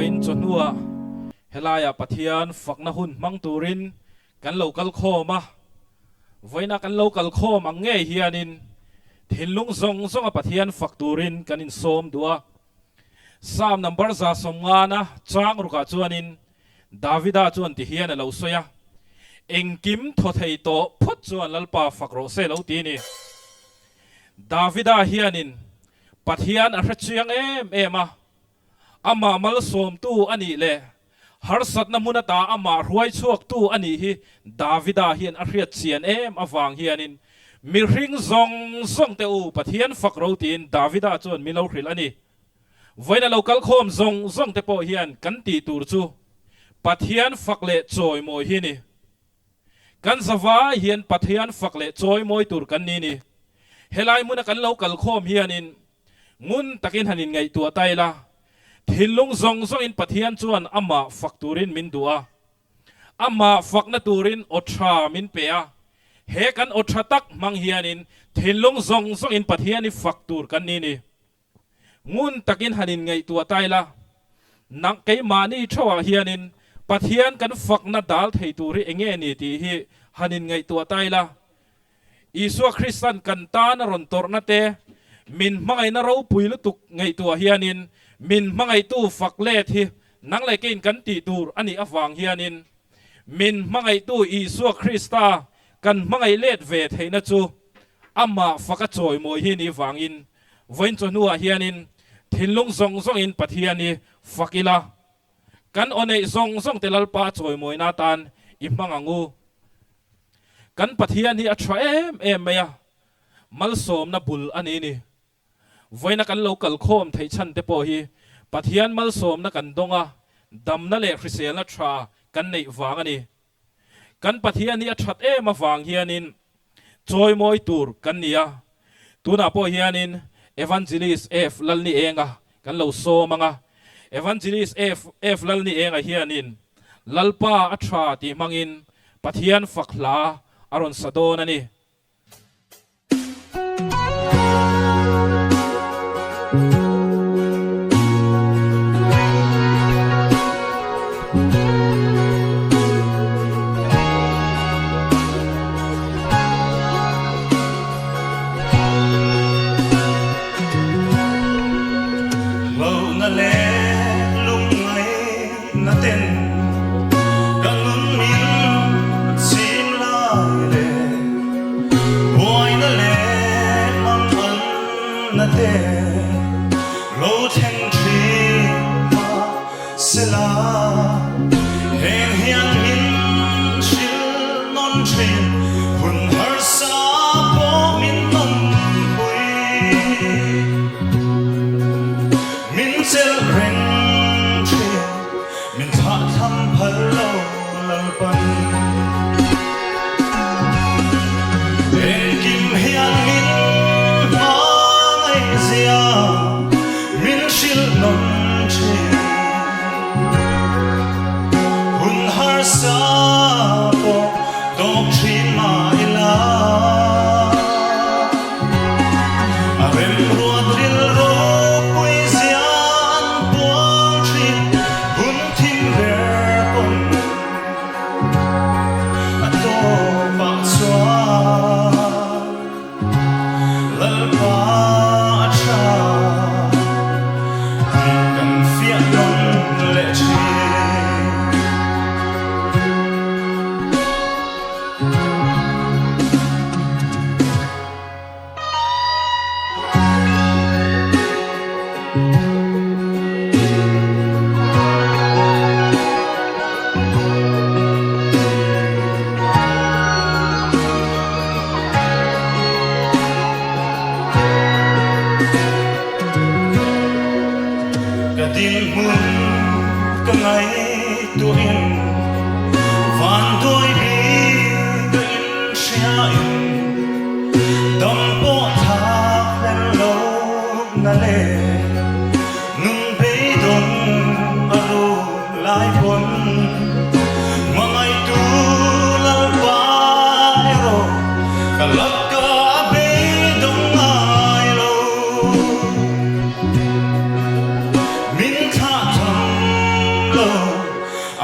Vawiin chawhnuah helaiah Pathian fakna hun hmang turin kan lo kal khawm a, vawiina kan lo kal khawm ang ngei hianin thinlung zawng zawnga Pathian fak turin kan insawm duh a. Psalm number 150 chang rukah chuanin Davida chuan ti hian a lo sawi a, Engkim thaw thei tawh phawt chuan Lalpa fak rawh se lo ti ni. Davida hianin Pathian a hre chiang em em a, amah malsawmtu a nih leh harsatna hmun ata amah hruai chhuaktu a nih hi Davida hian a hriat chian em avang hianin mihring zawng zawng te u Pathian fak ro tiin Davida chuan min lo hrilh a ni. Vawiin a lo kal khawm zawng zawng te pawh hian kan tih tur chu Pathian fak leh chawimawi hi ni. Kan zavai hian Pathian fak leh chawimawi tur kan ni ni. Helai hmuna kan lo kal khawm hianin ngun takin han inngaihtuah ta ila, thinlung zawng zawngin Pathian chuan amah fak turin min duh a, amah fakna turin aw tha min pe a, he kan aw tha tak hmang hianin thinlung zawng zawngin Pathian i fak tur kan ni ni. Ngun takin han inngaihtuah ta ila, nang keimahni theuhah hianin Pathian kan fakna dal thei tur hi enge ni tih hi han inngaihtuah ta ila, Isua Kristan kan tan a rawn tawrhna te, min hmangaihna ropui lutuk ngaihtuah hianin min hmangaihtu fak let hi nang leh keiin kan tih tur a nih avang hianin min hmangaihtu Isua Krista kan hmangaih let ve theihna chu amah faka chawimawi hi nih vangin Vawiin chawhnuah hianin thinlung zawng zawngin Pathian i fak ila, kan aw neih zawng zawng te Lalpa chawimawina atan i hmang ang u. Kan Pathian hi a tha em em mai a, malsawmna bul a ni ni. Vawiina kan lo kalkhawm theih chhan te pawh hi Pathian malsawmna kan dawng a, damna leh hriselna tha kan neih vang a ni. Kan Pathian hi a that em avang hianin chawimawi tur kan ni a, tunah pawh hianin Evangelist F Lalnienga kan lo sawm ang a, Evangelist F F Lalnienga hianin Lalpa a tha tih hmangin Pathian fak hla a rawn sa dawn a ni. Hlauhna leh lungngaihna ten ka nun min chim lai leh buaina leh manganna te lo thleng thin mahsela heng hian min hrilh nawn thin hun harsa pawh min awmpui. Min chelh reng thin, min thlah tham phal lo Lalpan. Engkim hian min hmangaih zia min hrilh nawn thin. Hun harsa pawh dawk thin mah ila. A remruat rilru puizia an puang thin hun thim ber pawn a tawpah chuan Lalpa a tha tih kan fiah nawn leh thin. Ka dinhmun ka ngaihtuahin vanduai bik ka inhriain dam pawh thlak hlel lo na le nun beidawng a rum lai pawn hmangaihtu Lalpa erawh ka laka a beidawng ngai lo. Min thlah tham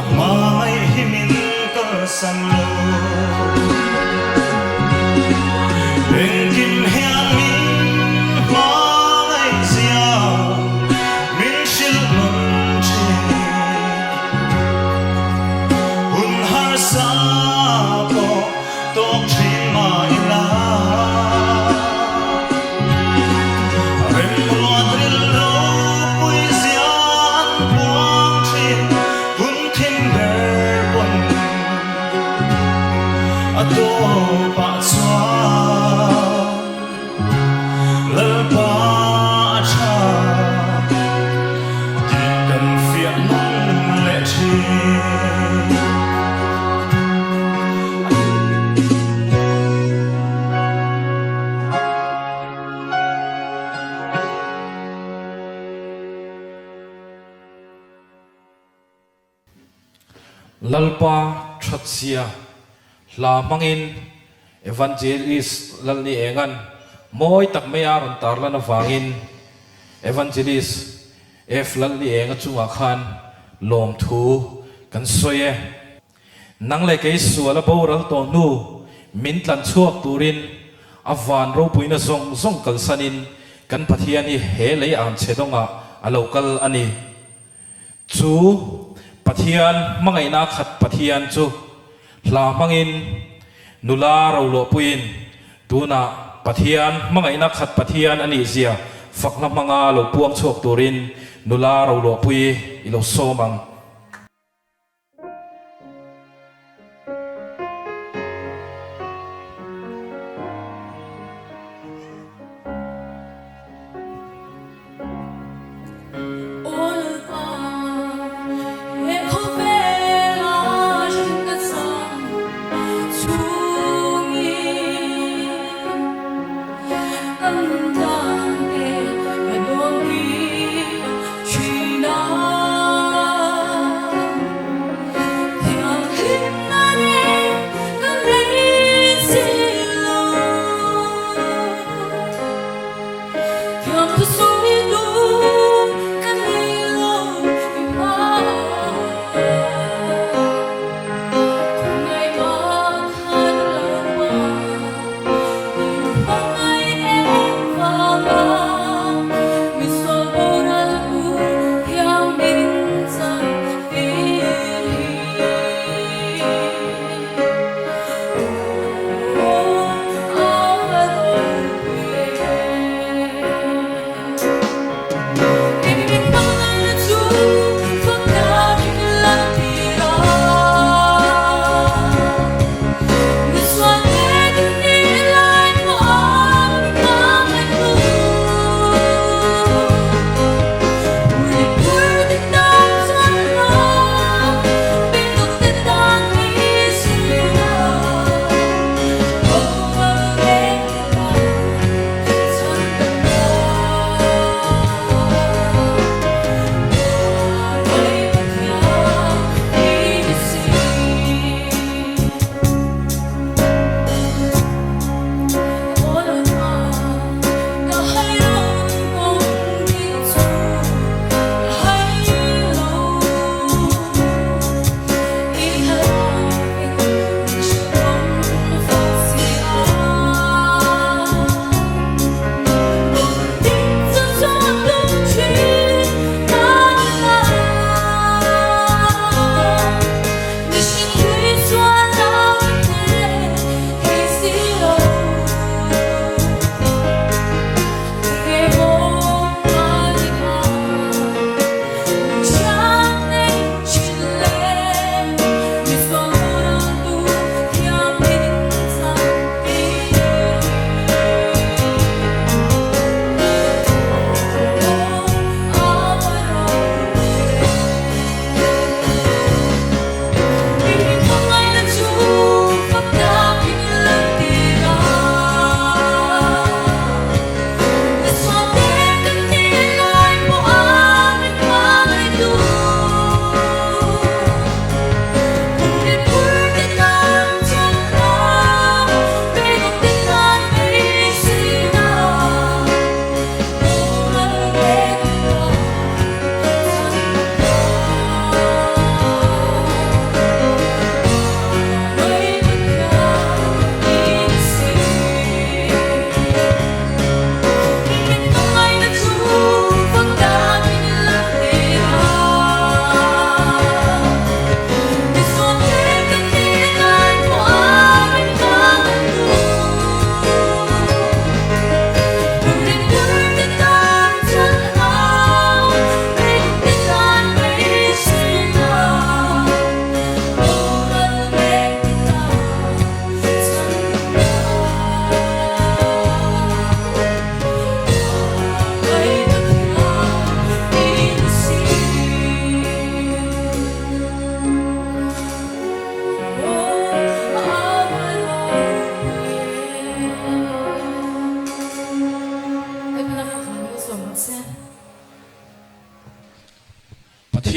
Hmangaih hi min kalsan lo. Engkim hian min hmangaih zia min hrilh nawn thin. Hun harsa pawh tawk thin mah ila. Remruat rilru pui zia an puang thin hun thim ber pawn a tawpah chuan Lalpa a tha tih kan fiah nawn leh thin. Lalpa thatchhia hla hmangin Evangelist Lalni Engan mawi tak mai a rawn tarlan avangin Evangelist F Lalni Enga chungah khan lawmthu kan sawi e. Nang leh kei sual a boral tawh hnu min tlan chhuak turin a van ropuina zawng zawng kalsanin kan Pathian hi he lei ang chhe dawngah a lo kal a ni. Chu Pathian hmangaihna khat Pathian chu hla hmangin nula roluahpuiin tunah Pathian hmangaihna khat Pathian a nih zia fakna hmanga lo puang chhuak turin nula roluahpui i lo sawm ang.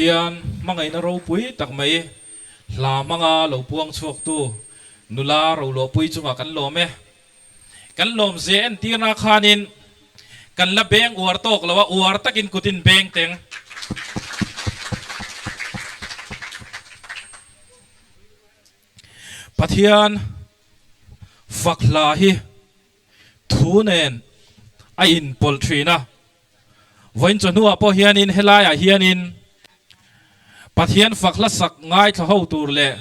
Pathian hmangaihna ropui tak mai hla hmanga lo puang chhuaktu nula roluahpui chungah kan lawm e. Kan lawmzia entirna khanin kan la beng uar tawk lo a, uar takin kutin beng teng. Pathian fak hla hi thu nen a inpawlh thin a, vawiin chawhnuah pawh hianin helaiah hianin Pathian fak hla sak ngaithla ho tur leh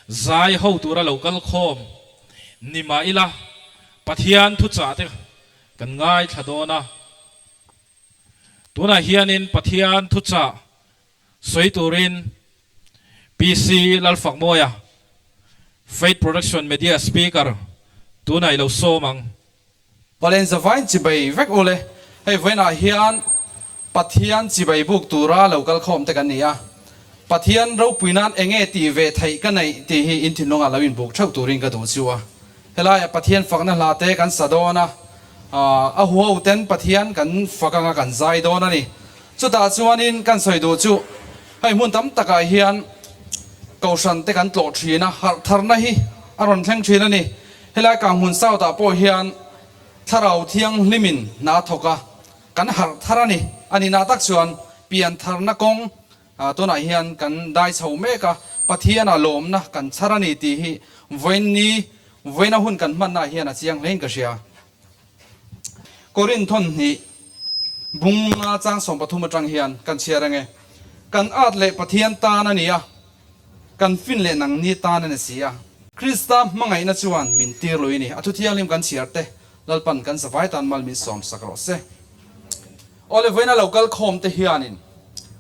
zai ho tura lo kal khawm ni mah ila Pathian thuchah te kan ngaithla dawn a. Tunah hianin Pathian thuchah sawi turin PC Lalfakmawia, Faith Production Media Speaker, tunah i lo sawm ang. Palen zavain chibai vek u le. Hei vawiinah hian Pathian chibai buk tura lo kal khawm te kan ni a. Pathian ropui nan enge tih ve theih ka neih tih hi in thinlungah lo inbuk theuh turin ka duh chu a. Helaiah Pathian fakna hla te kan sa dawn a, a huho ten Pathian kan fak anga kan zai dawn a ni. Chutah chuanin kan sawi duh chu hei hmun tam takah hian Kohhran te kan tlawh thin a, harh tharna hi a rawn thleng thin a ni. Helai Kanghmun South ah pawh hian Thlarau Thianghlimin hna a thawk a, kan harh thar a ni. A nihna tak chuan pian tharna kawng tunah hian kan dai chho mek a, Pathianah lawmna kan chhar a ni tih hi vawiinni vawiina hun kan hmannaah hian a chiang hlein ka hria. Korinthon hnih bunga chang 13 atang hian kan chhiar ange, Kan at leh Pathian tan a ni a, kan fin leh nangni tan a ni si a. Krista hmangaihna chuan min tir lui ni. A thu thianghlim kan chhiar te, Lalpan kan zavai tan mal min sawm sak rawh se. Awle vawiina lo kal khawm te hianin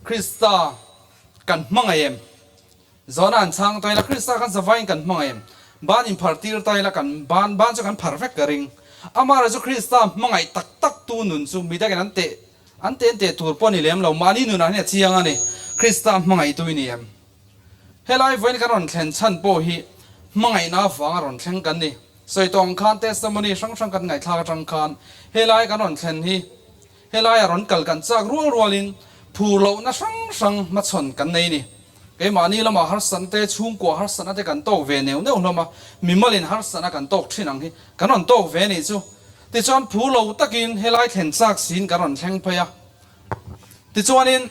Krista kan hmangaih em? Zawhna an chhang ta ila, Krista kan zavaiin kan hmangaih em? Ban inphar tir ta ila, kan ban ban chu kan phar vek ka ring. Amaherawhchu chu Krista hmangaih tak tak tu nun chu midangin an teh an teh an teh tur pawh a ni lem lo. Mahni nunah hian a chiang a ni, Krista hmangaih tu i ni em? Helai vawiin kan rawn thlen chhan pawh hi hmangaihna avanga rawn thleng kan ni. Sawi tawh ang khan testimony hrang hrang kan ngaihthlak atang khan helai kan rawn thlen hi helaia rawn kal kan chak rual rualin phur lohna hrang hrang hmachhawn kan nei ni. Keimahni lamah harsatna te, chhungkua harsatna te kan tawk ve neuh neuh hlawm a, mimalin harsatna kan tawk thin ang hi kan rawn tawk ve nih chu. Tichuan phur lo takin helai thlen chak siin kan rawn thleng phei a. Tichuanin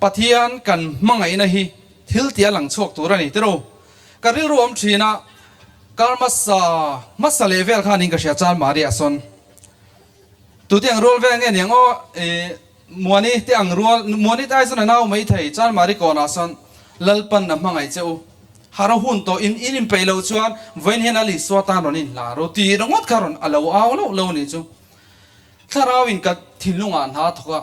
Pathian kan hmangaihna hi thil tih a lang chhuak tur a ni tiro. Ka rilru awm thin a, kar hmasa hmasa leh vel khan in ka hria chuan Maria sawn tute ang rual vel nge niang aw i Muani te ang rual Muani te ai chuan a nau mai thei chuan Mari kawnah sawn Lalpan a hmangaih che u har a hun tawh in in inpeih loh chuan vawiin hian a Isua tan rawn inhla ro tih ringawt kha rawn a lo au loh lo nih chu. Thlarau in ka thinlungah hna thawk a,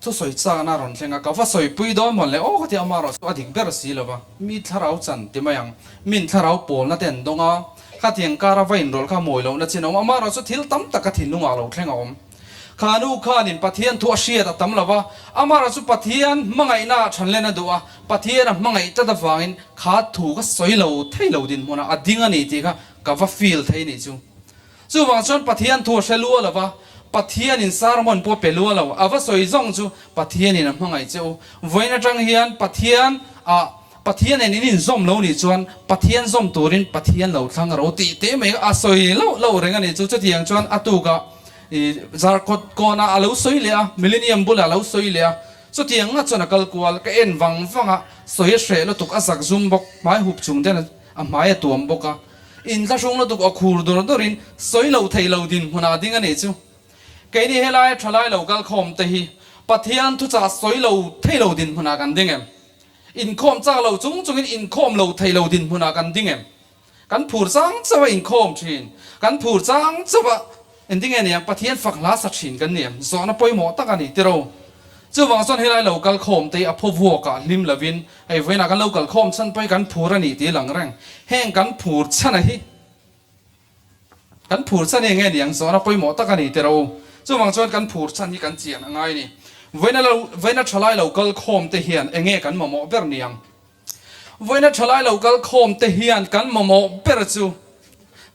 thusawi chakna a rawn thleng a, ka va sawipui dawn mawn le aw ka ti a, amah erawh chu a dik ber si lo va, mi thlarau chan ti mai ang, min thlarau pawlna te an dawng a, khatiang kara va inrawlh kha mawi lohna chin a awm, amah erawh chu thil tam tak ka thinlungah lo thleng a awm. Kha nu khanin Pathian thu a hriat a tam lo va, amah erawh chu Pathian hmangaihna ah thanlen a duh a, Pathian a hmangaih tlat avangin kha thu ka sawi lo thei lo dinhmunah a ding a ni tih kha ka va feel thei nih chu. Chuvang chuan Pathian thu a hre lua lo va, Pathianin sermon pawh a pe lua lo. A va sawi zawng chu Pathianin a hmangaih che u. Vawiin atang hian Pathian ah Pathianin in inzawm lo nih chuan Pathian zawm turin Pathian lo thlang ro tih te mai a sawi loh loh reng a ni chu. Chutiang chuan a tukah i Zarkawt kawnah a lo sawi leh a, Millennium bulah a lo sawi leh a. Chutiang nga chuan a kal kual. Ka en vang vang a, sawi a hreh lutuk, a zak zum bawk, hmai hup chung ten a hmai a tuam bawk a. Inthlahrung lutuk aw khur dur durin sawi lo thei lo dinhmun ah ding a nih chu. Keini helaia thalai lo kal khawm te hi Pathian thuchah sawi lo thei lo dinhmun ah kan ding em? Inkhawm chak lo chung chungin inkhawm lo thei lo dinhmun ah kan ding em? Kan phur chang chauh a inkhawm thin, kan phur chang chauh a engtin nge niang Pathian fak hla sa thin kan ni em? Zawhna pawimawh tak a ni tiro. Chuvang chuan helai lo kal khawm te hi a phaw vuakah hlim lovin hei vawiinah kan lo kal khawm chhan pawh hi kan phur a ni tih a lang reng. Heng kan phur chhan a hi kan phur chhan hi enge niang zawhna pawimawh tak a ni teh rawh u. Chuvang chuan kan phur chhan hi kan chian a ngai a ni. Vawiina lo vawiina thalai lo kal khawm te hian enge kan mamawh ber niang? Vawiina thalai lo kal khawm te hian kan mamawh ber chu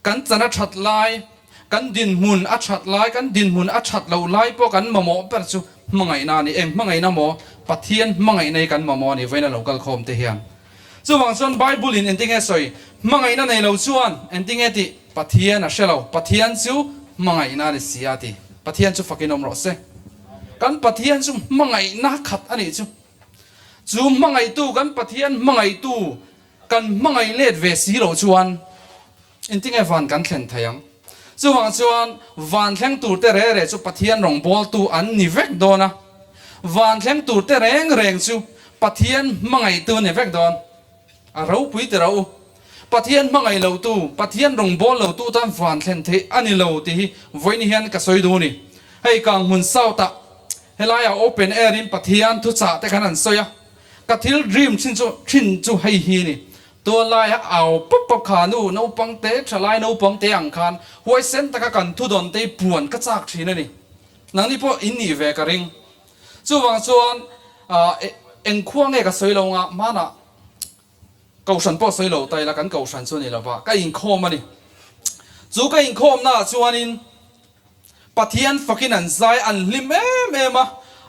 kan chan a that lai, kan dinhmun a that lai, kan dinhmun a that loh lai pawh kan mamawh ber chu hmangaihna a ni. Eng hmangaihna maw? Pathian hmangaihna hi kan mamawh a ni vawiin a lo kal khawm te hian. Chuvang chuan Bible in engtinge sawi? Hmangaihna nei lo chuan engtinge tih Pathian a hre lo. Pathian chu hmangaihna a ni si a ti. Pathian chu fakin awm rawh se. Kan Pathian chu hmangaihna khat a nih chu. Chu hmangaihtu kan Pathian hmangaihtu kan hmangaih let ve si loh chuan engtinge van kan thlen thei ang? Chuvang chuan van thleng tur te reng reng chu Pathian rawngbawltu an ni vek dawn a, van thleng tur te reng reng chu Pathian hmangaihtu an ni vek dawn. A ropui ti ro u. Pathian hmangaih lotu, Pathian rawngbâwl lotu tan van thlen theih a ni lo tih hi vawiin hian ka sawi duh a ni. Hei Kanghmun South-ah helaiah open air-in Pathian thuchah te khan an sawi a, ka thil dream thin chu thin chu hei hi a ni. Tualaia au pawp pawp kha nu naupang te, thalai naupang te ang khan huaisen taka kan thudawn te hi puan ka chak thin a ni. Nangni pawh in nih ve ka ring. Chuvang chuan engkhua nge ka sawi lo anga hmanah Kohhran pawh sawi lo ta ila kan kohhran chu a ni lova, ka inkhawm a ni. Chu ka inkhawmnaah chuanin Pathian fakin an zai an hlim em em a,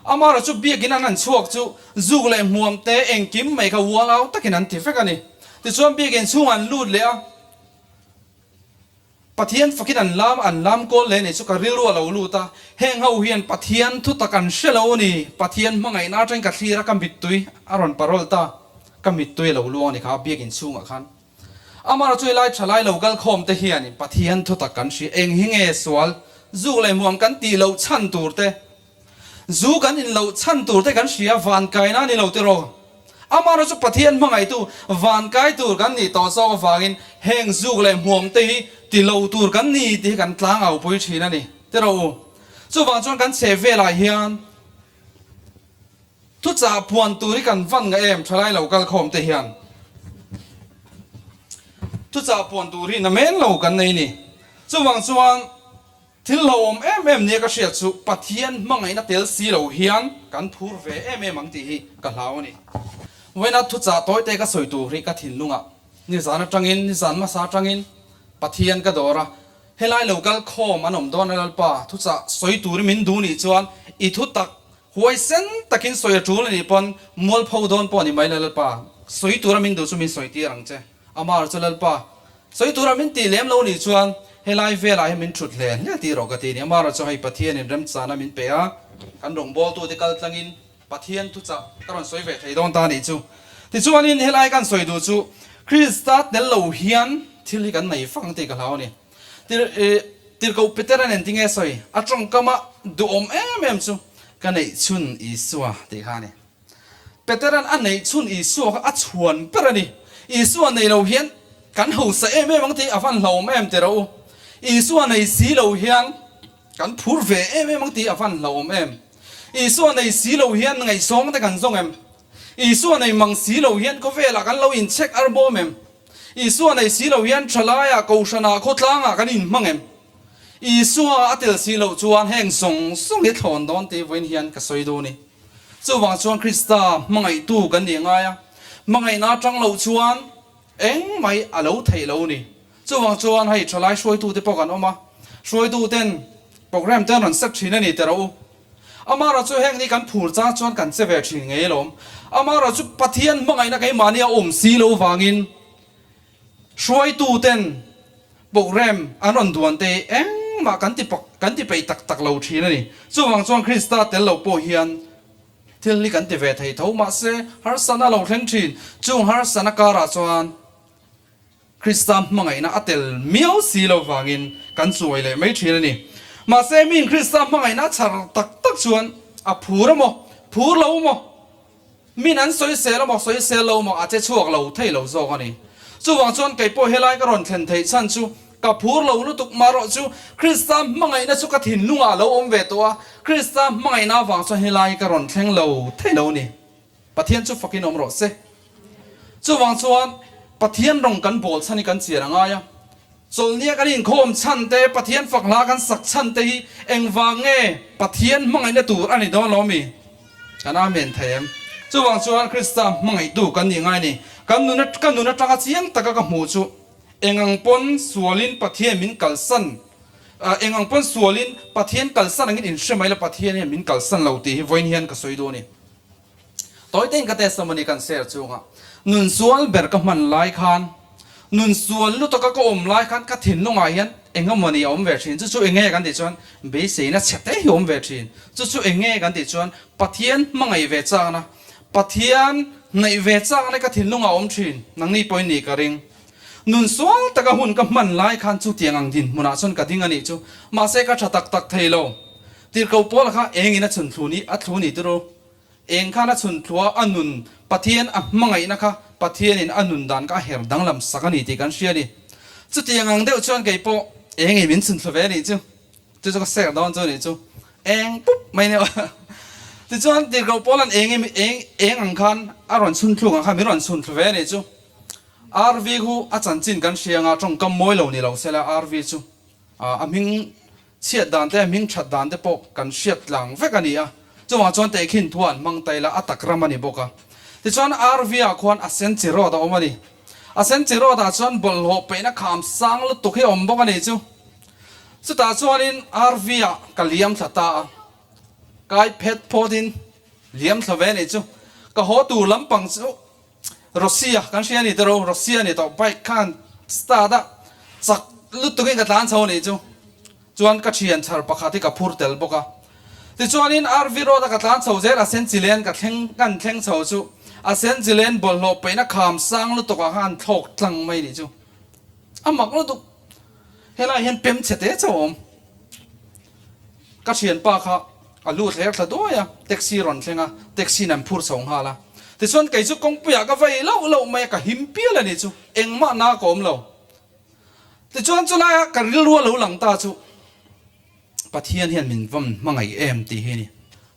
amaherawh chu biakin an han chhuak chu zuk leh hmuam te engkim mai kha ual au takin an ti vek a ni. Tichuan biakin chhungah an lut leh a. Pathian fakin an lam an lam kawl leh nih chu ka rilru a lo lut a, heng ho hian Pathian thu tak an hre lo a ni, Pathian hmangaihna atangin ka thlir a, ka mittui a rawn parol ta, ka mittui a lo luang a ni kha biakin chhungah khan. Amah chu helai thalai lo kal khawm te hianin Pathian thu tak kan hria, eng hi nge sual, zuk leh hmuam kan tih loh chhan tur te, Zu kan in loh chhan tur te kan hria, van kaina a ni lo tiraw? Amah chu Pathian hmangaihtu van kai tur kan nih tawh zawk avangin heng zuk leh hmuam te hi ti lo tur kan ni tih hi kan tlang au pui thin a ni tiraw u? Chuvang chuan kan chhe velah hian thuchah puan tur hi kan van ngah em thalai lo kal khawm te hian thuchah puan tur hi namen lo kan nei ni. Chuvang chuan. Thil hlauhawm em em nia ka hriat chu Pathian hmangaihna tel si lo hian kan phur ve em em ang tih hi ka hlau a ni. Vawiina thuchah tawite ka sawi tur hi ka thinlungah nizan atangin, nizan hmasa atangin Pathian ka dawr a, helai lo kal khawm an awm dawn a Lalpa, thuchah sawi turin min duh nih chuan i thu tak huaisen takin sawi a tul a nih pawn mualpho dawn pawh a ni mai la Lalpa, sawi tura min duh chu min sawi tir ang che. Amar chu Lalpa, sawi tura min tih lem lo nih chuan helai velah hian min thut hle hle tih rawh ka ti a ni. Amar chu hei Pathianin remchana min pe a, kan rawngbawltute kal tlangin Pathian thuchah ka rawn sawi ve thei dawn ta a nih chu. Tichuanin helai kan sawi duh chu Krista tel lo hian thil hi kan nei fak ang tih ka hlau a ni. Tirhkoh Petera nen tinge sawi a tawngkama duhawm em em chu ka neihchhun Isua tih kha a ni. Petera'n a neih chhun Isua kha a chhuan ber a ni. Isua nei lo hian kan hausa em em ang tih a van hlauhawm em ti rawh u. Isua nei si lo hian kan phur ve em em ang tih a van hlauhawm em. Isua nei si lo hian ngaihsawng te kan zawng em? Isua nei mang si lo hian khawvelah kan lo inchhek ar bawm em? Isua nei si lo hian thalaiah, kohhranah, khawtlangah kan inhmang em? Isua a tel si loh chuan heng zawng zawng hi thlawn dawn tih vawiin hian ka sawi dawn i. Chuvang chuan Krista hmangaihtu kan nih ngai a, hmangaihna atang loh chuan eng mai a lo theih lo ni. Chuvang chuan hei thalai hruaitute pawh kan awm a, hruaituten program te an rawn set thin a ni ti rawh u. Amaherawh chu heng ni kan phur chang chuan kan che ve thin ngei alawm. Amaherawh chu Pathian hmangaihna keimahni a awm si lo vangin Hruaituten program an rawn duan te hi engmah kan ti kan ti peih tak tak lo thin a ni. Chuvang chuan Krista tel lo pawh hian thil hi kan ti ve thei tho. Mahse, harsatna a lo thleng thin. Chung harsatna karah chuan Krista hmangaihna a tel miau si lo vangin kan chuai leh mai thin a ni. Mahse, miin Krista hmangaihna a chhar tak tak chuan a phur a maw, phur lo maw? Min an sawisel a maw sawisel lo maw a che chhuak lo thei lo zawk a ni. Chuvang chuan kei pawh helai ka rawn thlen theih chhan chu ka phur lo lutuk marawh chu Krista hmangaihna chu ka thinlungah a lo awm ve tawh a, Krista hmangaihna avang chuan helai ka rawn thleng lo thei lo a ni. Pathian chu fakin awm rawh se. Chuvang chuan Pathian rawng kan bawl chhan hi kan chian a ngai a. Chawlhnia kan inkhawm chhan te, Pathian fak hla kan sak chhan te hi engvang nge Pathian hmangaihna tur a ni dawn lo mi? Kan amen thei em? Chuvang chuan Krista hmangaihtu kan nih ngai ni. Kan nuna ka nun atanga chiang taka ka hmuh chu engang pawn sualin Pathian min kalsan engang pawn sualin Pathian kalsan angin inhre mai la Pathian hian min kalsan lo tih hi vawiin hian ka sawi dawn a ni. Tawi tein ka testimony kan share chunga nun sual ber ka hman lai khan, nun sual lutaka ka awm lai khan ka thinlungah hian eng emawni a awm ve thin. Chu chu eng nge kan tih chuan beiseina chhe te hi a awm ve thin. Chu chu eng nge kan tih chuan Pathian hmangaih ve chakna, Pathian hnaih ve chakna ka thinlungah a awm thin. Nangni pawhin nih ka ring. Nun sual taka hun ka hman lai khan chutiang ang dinhmunah chuan ka ding a nih chu. Mahse ka tha tak tak thei lo. Tirhkoh Paula kha engin a chhun thlu ni a thlu ni turu. Eng khan a chhun thlua a nun Pathian a hmangaihna kha Pathianin a nun dan kha a her danglam sak a ni tih kan hria a ni. Chutiang ang deuh chuan kei pawh engin min chhun thlu ve a nih chu. Chu chu ka ser dawn chu a nih chu. Eng pup mai nia. Tichuan Tirhkoh Paula'n engin eng eng ang khan a rawn chhun thluk ang khan min rawn chhun thlu ve a nih chu. RV khu a chanchin kan hria anga tawngkam mawi lo ni lo sela RV chu a hming chhiat dan te a hming that dan te pawh kan hriat tlang vek a ni a, chuvang chuan tehkhin thu an hmang ta ila a tak ram a ni bawk a. Tichuan RV ah khuan a sen chi road a awm a ni. A sen chi road ah chuan bawlhhlawh peihna kham sang lutuk hi a awm bawk a ni chu. Chutah chuanin RV ah ka liam thla ta a, kai phet phawtin liam thla ve a ni chu. Ka haw tur lampang chu Russia kan hria a ni tawh Russia a ni tawh bike khan start a chak lutuk in ka tlan chho a nih chu chuan ka thian chhar pakhat hi ka phur tel bawk a tichuanin RV road a ka tlan chho zel a Senchilen ka thleng kan thleng chho chu a Senchilen bawlhhlawh peihna kham sang lutuk ah khan thlawk tlang mai a nih chu a mak lutuk helai hian pem chhe te chauh a awm. Ka thianpa kha a lut hler thla duai a, taxi rawn thleng a, taxi in an phur chho nghal a. Tichuan kei chu kawngpuiah ka vei loh loh mai a, ka him pial a nih chu, engmah na ka awm lo. Tichuan chulaia ka rilru a lo lang ta chu, Pathian hian min vawn hmangaih em tih hi a ni.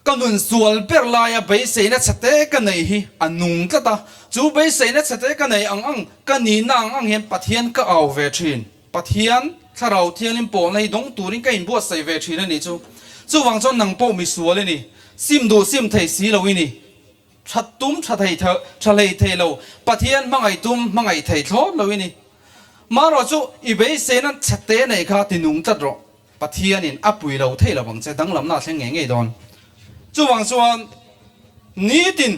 Ka nun sual ber laia beiseina chhete ka neih hi a nung tlat a, chu beiseina chhete ka neih ang ang, ka nihna ang ang hian Pathian ka au ve thin. Pathian, Thlarau Thianghlim pawlna hi dawng turin ka inbuatsaih ve thin a nih chu. Chuvang chuan nang pawh misual i ni. Sim duh sim thei si lo i ni. Tha tum tha thei tha hlei thei lo, Pathian hmangaih tum hmangaih thei thlawt lo i ni. Marawh chu i beiseina chhete neih kha ti nung tlat rawh. Pathianin a pui lo thei lo ang che, danglamna a thleng ngei ngei dawn. Chuvang chuan nitin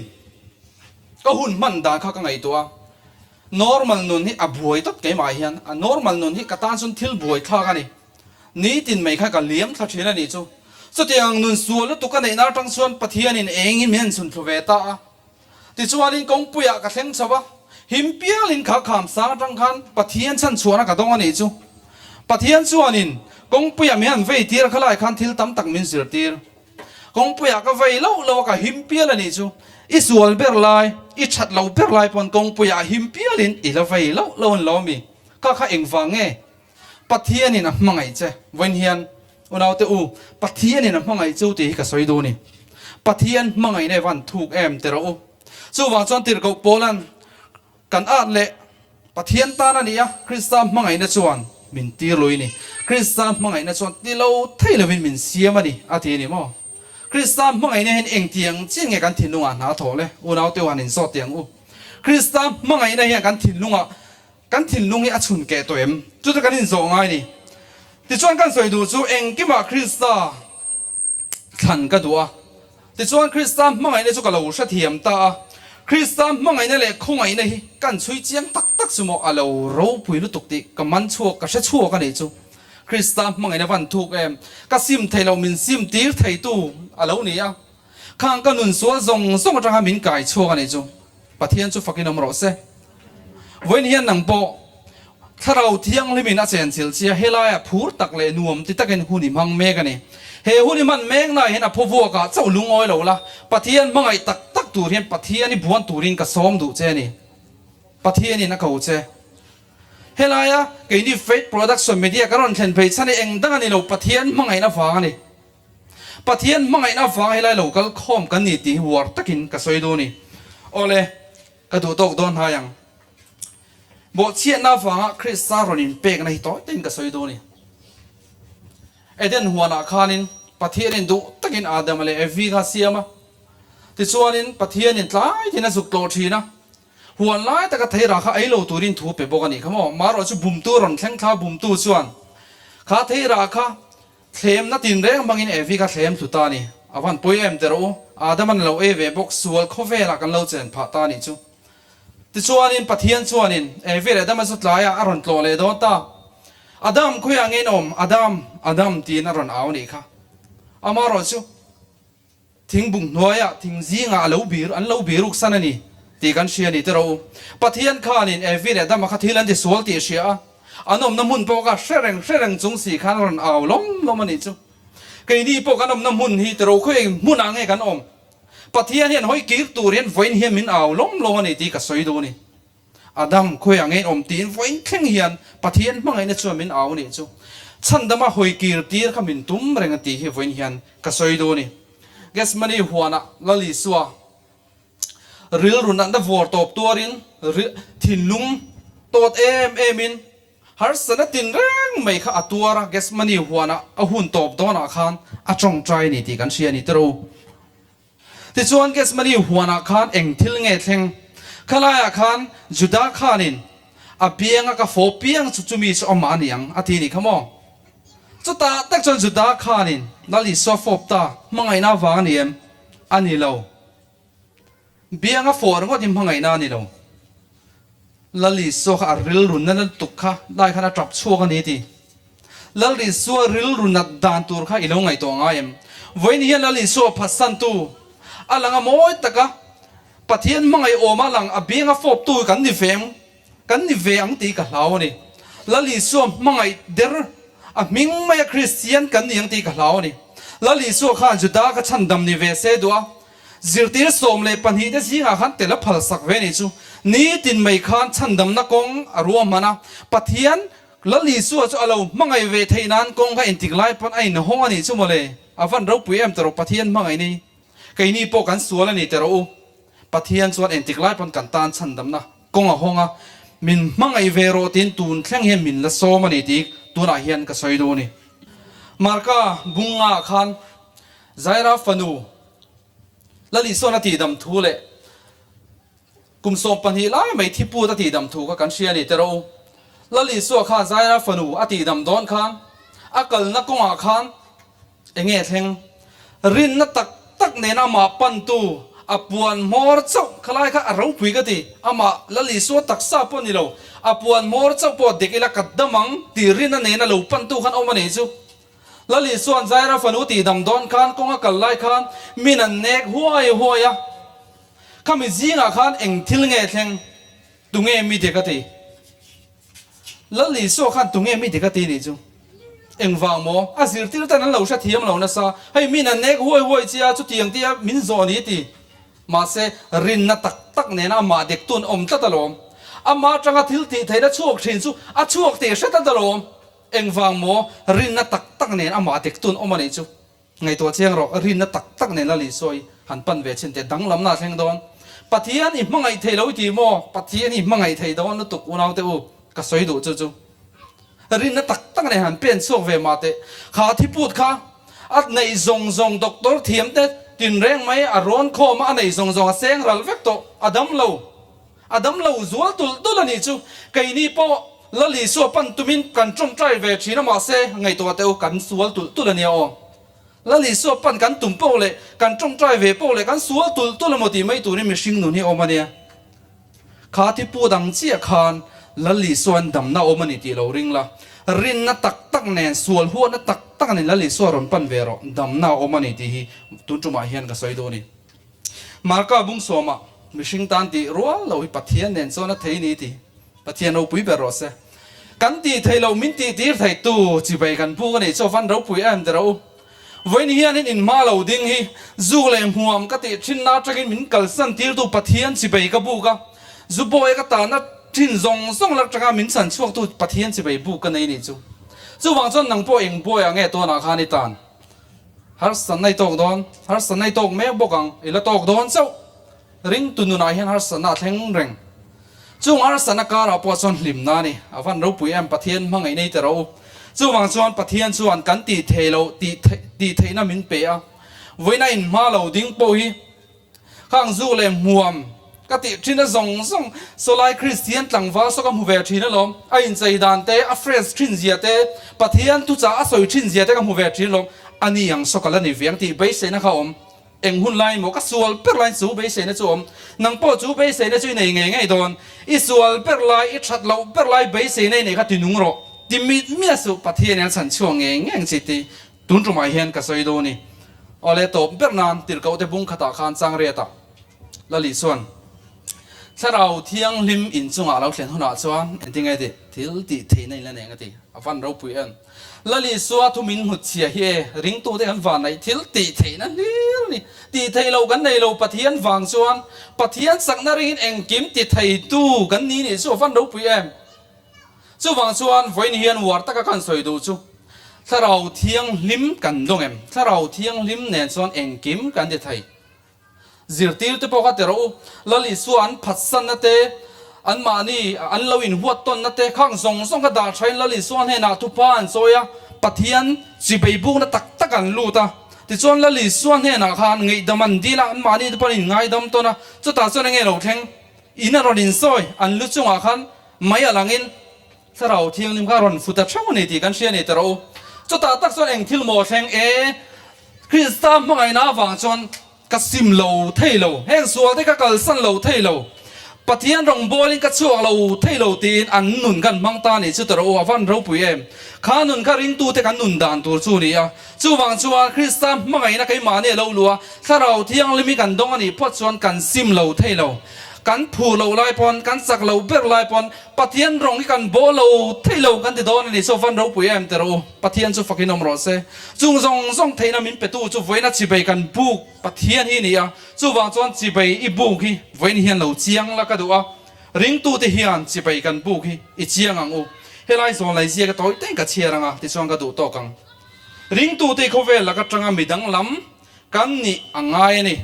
ka hun hman dan kha ka ngaihtuah a, normal nun hi a buai tawp keimah hian, a normal nun hi ka tan chuan thil buai thlak a ni. Nitin mai kha ka liam thla thin a nih chu. Chutiang nun sual lutuk a neihna atang chuan Pathianin engin min han chhun thlu ve ta a. Tichuanin kawngpuiah ka thleng chho a, him pialin kha kham sang atang khan Pathian chhan chhuahna ka dawng a nih chu. Pathian chuanin kawngpuiah min han vei tir a khalai khan thil tam tak min zirtir. Kawngpuiah ka vei loh loh a ka him pial a nih chu. I sual ber lai, i that lo ber lai pawn kawngpuiah him pialin i la vei loh loh an lo mi. Kha kha engvang nge? Pathianin a hmangaih che. Vawiin hian unaute u, Pathianin a hmangaih chu tih hi ka sawi duh a ni. Pathian hmangaihna i van thuk em ti rawh u. Chuvang chuan Tirhkoh Paula'n kan at leh Pathian tan a ni a, Krista hmangaihna chuan min tir lui a ni. Krista hmangaihna chuan ti lo thei lovin min siam a ni, a ti a ni maw? Krista hmangaihna hian engtiang chiah nge kan thinlungah hna a thawh le? Unaute u han inzawt teh ang u. Krista hmangaihna hian kan thinlungah Kan thinlung hi a chhun keh tawh em? Chu chu kan inzawh ngai ni. Tichuan kan sawi duh chu engkimah Krista thlan ka duh a. Tichuan Krista hmangaihna chu ka lo hrethiam ta a. Krista hmangaihna leh khawngaihna hi kan chhui chiang tak tak chu maw a lo ropui lutuk tih ka man chhuak, ka hre chhuak a nih chu. Krista hmangaihna van thuk em? Ka sim thei lo, min sim tir theitu a lo ni a. Khang ka nun sual zawng zawng atanga min kai chhuak a nih chu. Pathian chu fakin awm rawh se. Vawiin hian nang pawh Thlarau Thianghlimin a chenchilh che a, helaiah phur tak leh nuam ti takin hun i hmang mek a ni. He hun i hman mek naah hian a phawvuakah chauh lungawi lo la, Pathian hmangaih tak tak tur hian Pathian i buan turin ka sawm duh che a ni. Pathianin a ko che. Helaia keini Faith Production Media kan rawn thlen phei chhan hi eng dang a ni lo, Pathian hmangaihna vang a ni. Pathian hmangaihna avang helai lo kal khawm kan ni tih hi uar takin ka sawi dawn i. Awle, ka duh tawk dawn hnai ang. Bawhchhiatna avanga Krista rawn inpekna hi tawi takin ka sawi dawn i. Eden huanah khanin Pathianin duh takin Adama leh Evi kha a siam a. Tichuanin Pathianin tlai tin a zuk tlawh thin a. Huan lai taka theirah kha ei lo turin thu pe bawk a nih kha maw? Marawh chu bumtu rawn thleng thla bumtu chuan kha theirah kha Thlemna tinreng hmangin Evi kha thlem thlu ta a ni. A van pawi em teh rawh u. Adama'n a lo ei ve bawk, sual khawvelah kan lo chen phah ta a nih chu. Tichuanin Pathian chuanin Evi leh Adama chu tlaiah a rawn tlawh leh dawn ta. Adam, khawiah nge in awm? Adam, Adam tiin a rawn au a nih kha. Amaherawh chu thingbung hnuaiah thing zingah a lo bir, an lo biruk san a ni tih kan hria a ni teh rawh u. Pathian khanin Evi leh Adama kha thil an ti sual tih a hria a, an awmna hmun pawh kha hre reng hre reng chung si khan a rawn au lawm lawm a nih chu. Keini pawh kan awmna hmun hi tiro khawi hmunah nge kan awm? Pathian hian hawi kir tur hian vawiin hian min au lawm lawm a ni tih ka sawi duh a ni. Adam khawiah nge awm tiin vawiin thleng hian Pathian hmangaihna chuan min au a nih chu. Chhandama hawi kir tir kha min tum reng a tih hi vawiin hian ka sawi duh a ni. Gethsemane huanah Lal Isua rilru natna vawr tawp tuarin thinlung tawt em emin Harsatna tin reng mai kha a tuar a, Gethsemane huanah a hun tawp dawnah khan a tawngtai a ni tih kan hria a ni tiro. Tichuan Gethsemane huanah khan eng thil nge thleng? Khalaiah khan Juda khanin a bianga ka fawh piang chu chumi chu amah a ni ang a ti a nih kha maw? Chutah tak chuan Juda khanin Lal Isua fawp ta hmangaihna avang a ni em? A ni lo. Bianga fawh ringawt hi hmangaihna a ni lo. Lal Isua kha a rilru na lutuk kha lai khan a tap chhuak a ni ti. Lal Isua rilru nat dan tur kha i lo ngaihtuah ngai em? Vawiin hian Lal Isua phatsantu a lang a mawi taka Pathian hmangaih awma lang a bianga fawptu hi kan ni ve ang, kan ni ve ang tih ka hlau a ni. Lal Isua hmangaih der a hming maia Kristian kan ni ang tih ka hlau a ni. Lal Isua khan Juda kha chhandam ni ve se duh a, Zirtir 12 te zingah khan tel a phal sak ve nih chu. Nitin mai khan chhandamna kawng a ruahman a, Pathian Lal Isua chu a lo hmangaih ve theih nan kawng kha intik lai pawn a inhawng a nih chu mawle. A van ropui em tawh Pathian hmangaih ni. Keini pawh kan sual a ni teh rawh u. Pathian chuan entik lai pawn kan tan chhandamna kawng a hawng a, min hmangaih ve rawh tiin tun thleng hian min la sawm a ni tih tunah hian ka sawi duh a ni. Marka bunga khan Zaira fanu Lal Isuan a tihdam thu leh kum 12 lai mai thi put a tihdam thu kha kan hria a ni teh rawh u. Lal Isua khan Zaira fanu a tihdam dawn khan a kalna kawngah khan eng nge thleng? Rinna tak tak nena amah pantu a puan hmawr chauh kha lai kha a ropui ka ti. Amah Lal Isua taksa pawh ni lo, a puan hmawr chauh pawh dek ila ka dam ang tih rinna nena lo pantu khan awm a nei chu. Lali chuan Zaira fanu tihdam dawn khan kawng a kal lai khan min an nek huai huai a, Khami zingah khan eng thil nge thleng? Tunge mi dik a ti? Lali Isua khan tunge mi dik a ti nih chu? Engvang maw? A zirtir ten an lo hrethiam lo nasa, hei min an nek huai huai chia chutiang tia min zawh ni ti. Mahse, rinna tak tak nena amah dektun awm tlat alawm. Amah atanga thil tih theihna chhuak thin chu a chhuak tih hre tlat alawm. Engvang maw rinna tak tak nen amah dektun awm a nih chu? Ngaihtuah chiang rawh, rinna tak tak nen Lal Isua i han pan ve chhin teh danglamna a thleng dawn. Pathian i hmangaih thei lo i ti maw? Pathian i hmangaih thei dawn lutuk unaute u, ka sawi duh chu chu. Rinna tak tak nen han pen chhuak ve mah teh. Kha thiput kha a neih zawng zawng doctor thiam te tinreng mai a rawn khawm a, a neih zawng zawng a seng ral vek tawh, a dam lo. A dam lo zual tulh tulh a nih chu. Keini pawh Lal Isua pan tumin kan tawngtai ve thin a mahse ngaihtuah teh u kan sual tulh tulh a nia aw. Lal Isua pan kan tum poh leh kan tawngtai ve poh leh kan sual tulh tulh emaw tih mai turin mihring nun hi a awm a nia. Kha thi pu dang chiah khan Lal Isuain damna awm a ni tih lo ring la. Rinna tak tak nen sual huatna tak tak nen Lal Isua rawn pan ve rawh damna a awm a ni tih hi tun tumah hian ka sawi duh a ni. Marka bung sawmah mihring tan tih rual lo hi Pathian nen chuan a thei ni ti Pathian ropui ber rawh se. Kan tih theih loh min tih tir theih tu chibei kan buk a nih chu van ropui em ti rawh u. Vawiin hianin in hma lo ding hi zuk leh hmuam ka tih thinna atangin min kalsan tirtu Pathian chibei ka buk a, zu bawi ka tahna thin zawng zawng lak atanga min chhan chhuaktu Pathian chibei buk ka nei nih chu. Chuvang chuan nang pawh eng bawiah nge tawnah khan i tan? Harsatna i tawk dawn, harsatna i tawk mek bawk ang, i la tawk dawn chauh. Ringtu nunah hian harsatna a thleng reng. Chung harsatna karah pawh chuan hlimna a ni. A van ropui em, Pathian hmangaih nei ta rawh u. Chuvang chuan Pathian chuan kan tih theih loh tih tih theihna min pe a. Vawiina inhma lo ding pawh hi khang zuk leh hmuam. Ka tih thin a zawng zawng sawlai Kristian tlangval saw ka hmu ve thin alawm. A inchei dan te, a fresh thin zia te, Pathian thuchah a sawi thin zia te ka hmu ve thin alawm. A ni ang saw ka la ni ve ang tih beiseina kha a awm. Eng hun lai maw ka sual ber laiin chu beiseina chu a awm. Nang pawh chu beiseina chu i nei ngei ngei dawn. I sual ber lai, i that loh ber lai beiseina i nei kha ti nung rawh. Ti mit miah suh Pathian in a chhan chhuak ngei ngei ang chi ti tun tumah hian ka sawi dawn i. Awle tawp ber nan tirhkoh te bung khatah khan chang riat ah Lali chuan Thlarau Thianghlim inchungah a lo thlen hunah chuan engtinge tih thil tih theihna in la nei ang a ti. A van ropui em. Lali Sua thu min nghut chhia hi e, ringtute kan van naih thil tih theihna hlir a ni. Tih theih loh kan nei lo Pathian vang chuan Pathian chakna ringin engkim ti theitu kan ni nih chu a van ropui em. Chuvang chuan vawiin hian uar taka kan sawi duh chu Thlarau Thianghlim kan dawng em? Thlarau Thianghlim nen chuan engkim kan ti thei. Zirtirte pawh kha ti rawh u, Lal Isua an phatsanna te, anmahni an lo inhuat tawnna te khang zawng zawng kha dah thain Lal Isua hnenah thupa an chawi a, Pathian chibei bukna tak tak an lut a. Tichuan Lal Isua hnenah khan ngaihdam an dil a, anmahni te pawh an inngaidam tawn a, chutah chuan enge lo thleng? In a rawn insawi, an lu chungah khan mei a langin Thlarau Thianghlim kha rawn fut a theuh a ni tih kan hria a ni tawh rawh u. Chutah tak chuan eng thil maw thleng e? Krista hmangaihna avang chuan ka sim lo thei lo, heng sualte ka kalsan lo thei lo, Pathian rawngbawlin ka chhuak lo thei lo tiin an nun kan hmang ta a nih chu tawh rawh u, a van ropui em? Kha nun kha ringtute kan nun dan tur chu a ni a. Chuvang chuan Krista hmangaihna keimahni a lo luh a, Thlarau Thianghlim hi kan dawng a nih phawt chuan kan sim lo thei lo. Kan phu loh lai pawn, kan chak lo ber lai pawn, Pathian rawng hi kan bawh lo thei lo kan ti dawn a ni. Chaw van ropui em ti rawh u. Pathian chu fakin awm rawh se. Chung zawng zawng theihna min petu chu vawiina chibei kan buk Pathian hi a ni a. Chuvang chuan chibei i buk hi vawiin hian lo chiang la ka duh a. Ringtute hian chibei kan buk hi i chiang ang u. Helai zawn lei ziaka tawi teng ka chhiar ang a, tichuan ka duh tawk ang. Ringtute i khawvel laka tanga midang lam kan nih a ngai a ni.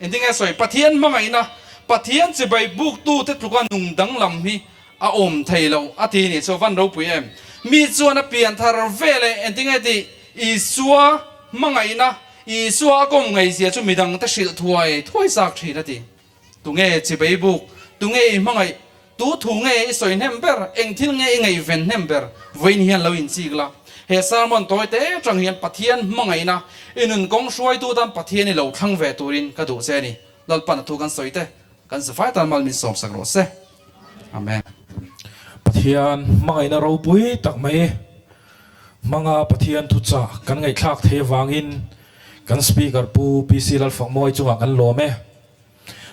Engtinge sawi? Pathian hmangaihna, Pathian chibai buktute tluka nung danglam hi a awm thei lo a ti nih chu a van ropui em? Mi chuan a pian thar ve leh engtinge tih Isua hmangaihna, Isua a kawm ngaihzia chu midangte hrilh thuai thuai chak thin a ti. Tunge chibai buk? Tunge i hmangaih? Tu thu nge i sawi hnem ber? Eng thil nge i ngaihven hnem ber? Vawiin hian lo inchik la. He sermon tawi te atang hian Pathian hmangaihna i nun kawng hruaitu tan Pathian i lo thlang ve turin ka duh che a ni. Lalpan a thu kan sawi te kan zafai tan mal min sawmsak rawh se. Amen. Pathian hmangaihna ropui tak mai hmanga Pathian thuchah kan ngaihthlak thei avangin kan Speaker Pu PC Lalfakmawi chungah kan lawm e.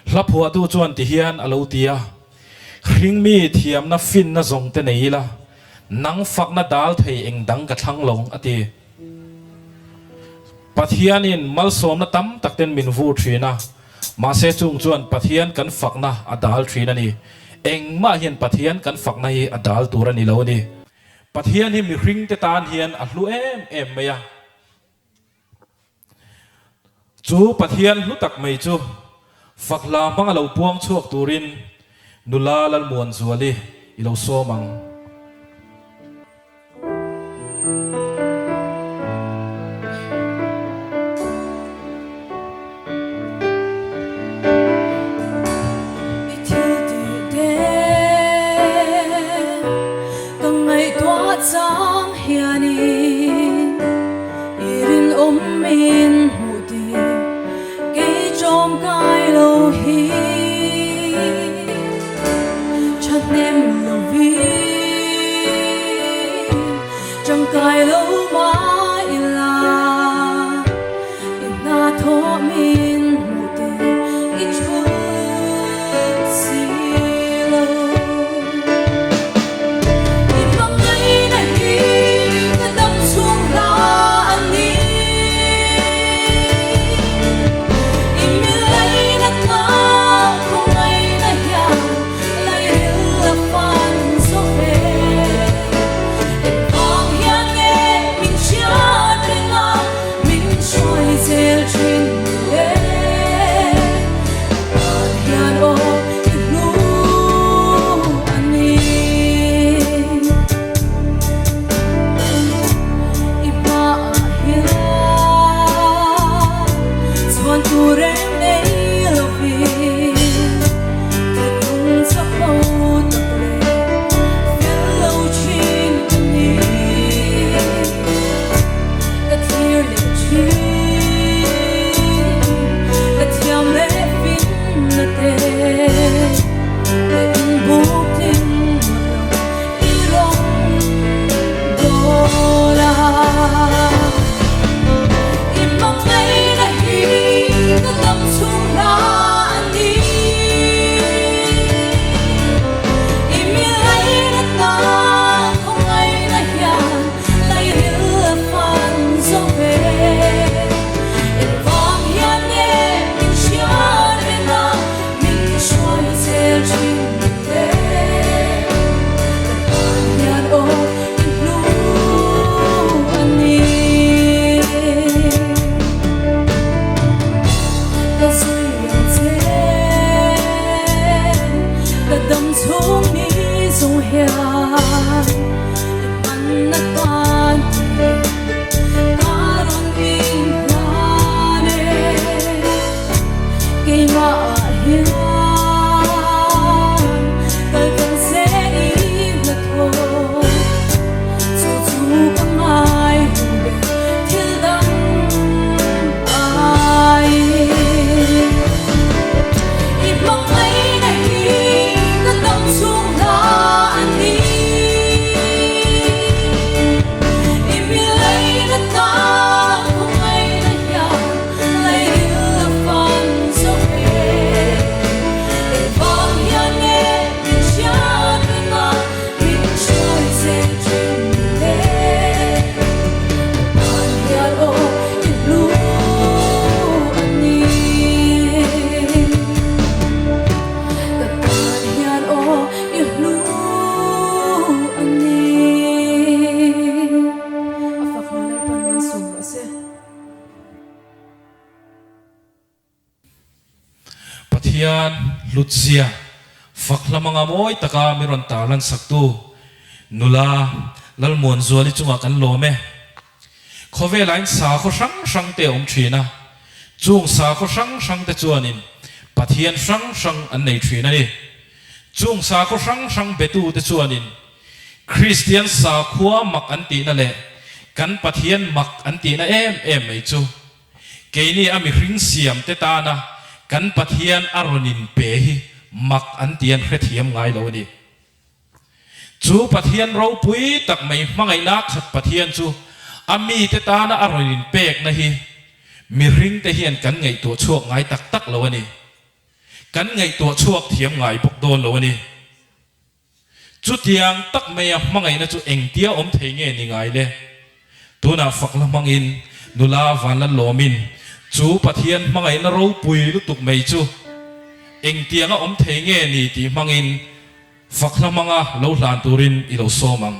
Hla phuahtu chuan ti hian a lo ti a, Hringmi thiamna finna zawng te nei ila, nang fakna dal thei eng dang ka thlang lo, a ti. Pathianin malsawmna tam tak ten min vur thin a, mahse chung chuan Pathian kan fakna a dal thin a ni. Engmah hian Pathian kan fakna hi a dal tur a ni lo a ni. Pathian hi mihringte tan hian a hlu em em mai a. Chu Pathian hlu tak mai chu fak hla hmanga lo puang chhuak turin nula Lalmuanzuali i lo sawm ang. I thil tih te ka ngaihtuah chang hianin i rinawm min hmuh tih kei tawngkai lo hi thahnem lovin tangkai lo mah ila i hna thawh min hmuh tih i thu si lo. I hmangaihna hi. hian i hmanna tan che ka rawn inhlan e. Keimah ah hian kal tlang se i hnathawh chu chu ka ngai hu ber thil dang aiin. I hmangaihna hi ka dam chhung hla a ni. I mileina tan khawngaihna hian lairil a fan zo ve. Engvang hian nge min hriat reng a, min hruai che thin le? Ka tan hian aw i hlu a ni. Ka tan hian aw i hlu a ni. A fak hna Lalpan malsawm rawh se. Pathian hlutzia fak hlamanga mawi taka mi rawn tarlan saktu nula Lalmuanzuali chungah kan lawm e. Khawvelain sakhaw hrang hrang te a awm thin a, chung sakhaw hrang hrang te chuanin Pathian hrang hrang an nei thin a ni. Chung sakhaw hrang hrang betu te chuanin Kristian sakhua mak an tihna leh kan Pathian mak an tihna em em mai chu Keini a mihring siam te tana kan Pathian a rawn in pe hi mak an ti an hrethiam ngai lo a ni. Chu Pathian ropui tak mai hmangaihna khat Pathian chu a mite tana a rawn in pekna hi mihring te hian kan ngaihtuah chhuak ngai tak tak lo a ni. Kan ngaihtuah chhuak thiam ngai bawk dawn lo a ni. Chutiang tak maia hmangaihna chu engtia awm thei nge ni ngai le? Tunah fakna hmangin nula Vanlalawmin chu Pathian hmangaihna ropui lutuk mai chu engtianga awm thei nge ni tih hmangin fakna hmanga lo hlan turin i lo sawm ang.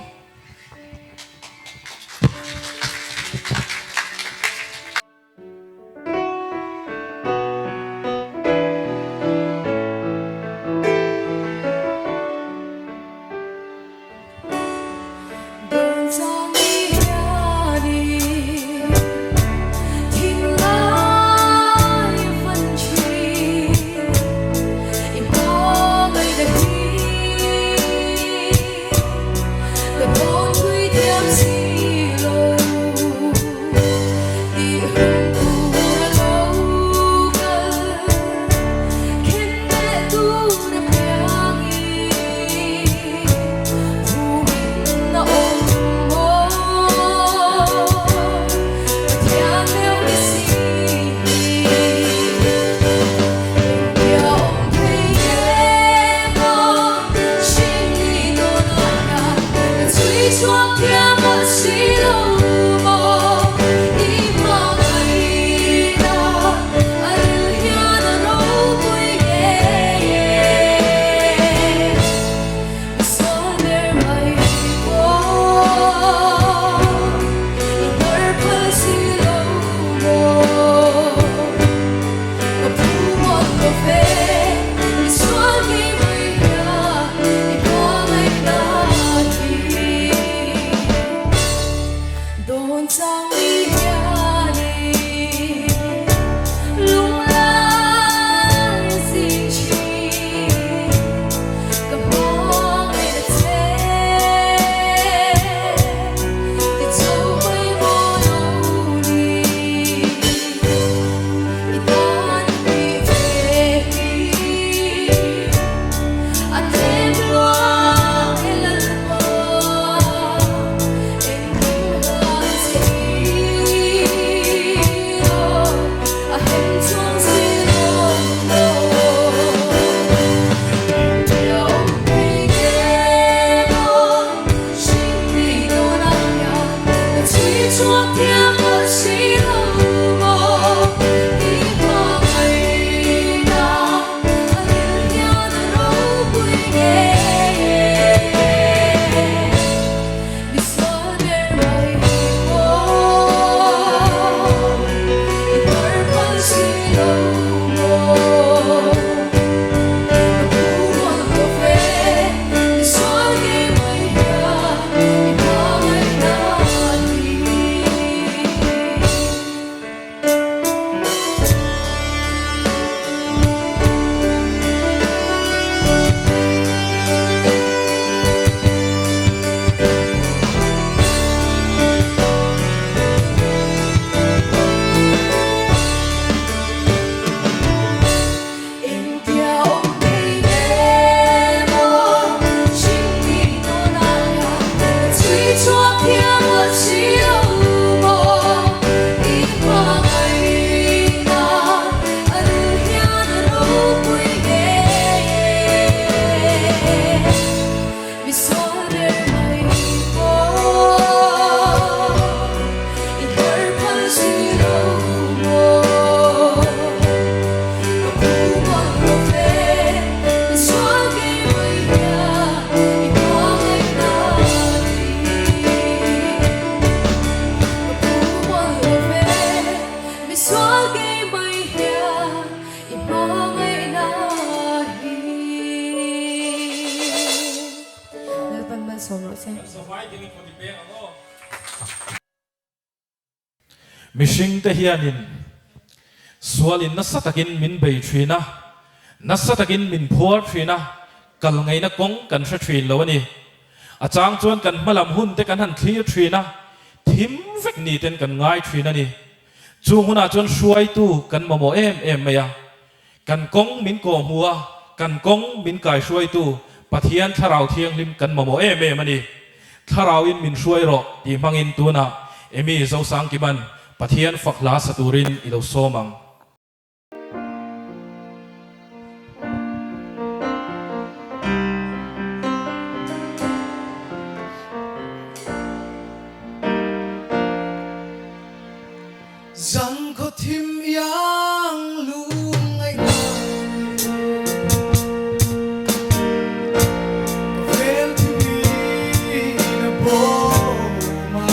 malsawm rawh se. Kan savai ding in kawt i peng ang aw. Mihringte hianin sualin nasa takin min bei thin a, nasa takin min phuar thin a, kal ngaihna kawng kan hre thin lo a ni. A chang chuan kan hmalam hun te kan han thlir thin a, thim vek ni ten kan ngai thin a ni. Chung hunah chuan hruaitu kan mamawh em em mai a, kan kawng min kawhhmu a, kan kawng min kaihruaitu Pathian Thlarau Thianghlim kan mamawh em em a ni. Thlarauin min hruai rawh tih hmangin tunah Emy Zosangkiman Pathian fak hla sa turin i lo sawm ang. Zang khaw thim iang lung ngaihna Ka vel thimi na bawm a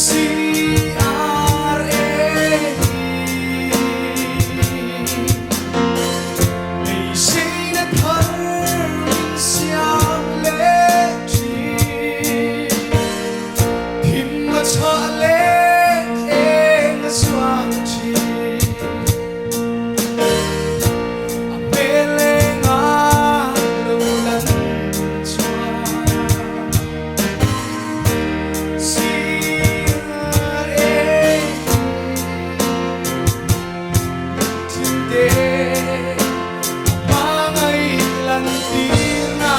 CRA Beisei na thar min siam leh thin. Thim a chah leh eng a chuak thin. A hmel eng a lo lan chuan sir eng thinte hmangaih lan tirna.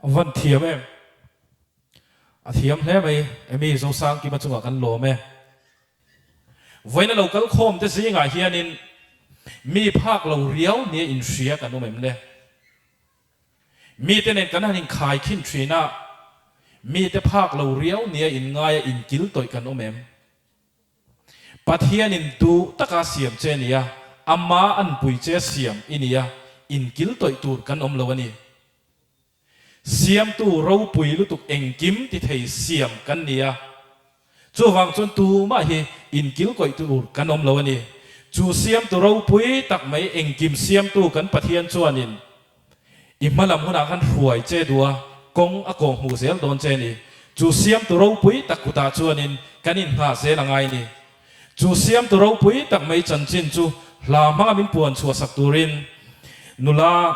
A van thiam em. A thiam hle mai Amy Zosangkima chungah kan lawm e. Vawiina lo kal khawm te zingah hianin mi phak lo riau nia inhria kan awm em le? Mite nen kan han inkhai khin thin a, mite phak lo riau nia inngaia inkil tawih kan awm em? Pathianin duh taka siam che nia, ama anpui che siam i nia, inkil tawih tur kan awm lo a ni. Siamtu ropui lutuk engkim ti thei siam kan ni a, chuvang chuan tumah hi inkilkawih tur kan awm lo a ni. Chu siamtu ropui tak mai engkim siamtu kan Pathian chuanin i hmalam hunah khan hruai che duh a, kawng a kawh hmuh zel dawn che a ni. Chu siamtu ropui tak kutah chuanin kan inngah zel a ngai a ni. Chu siamtu ropui tak mai chanchin chu hla hmanga min puan chhuahsak turin nula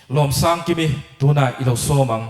Lawmsangkimi tunah i lo sawm ang.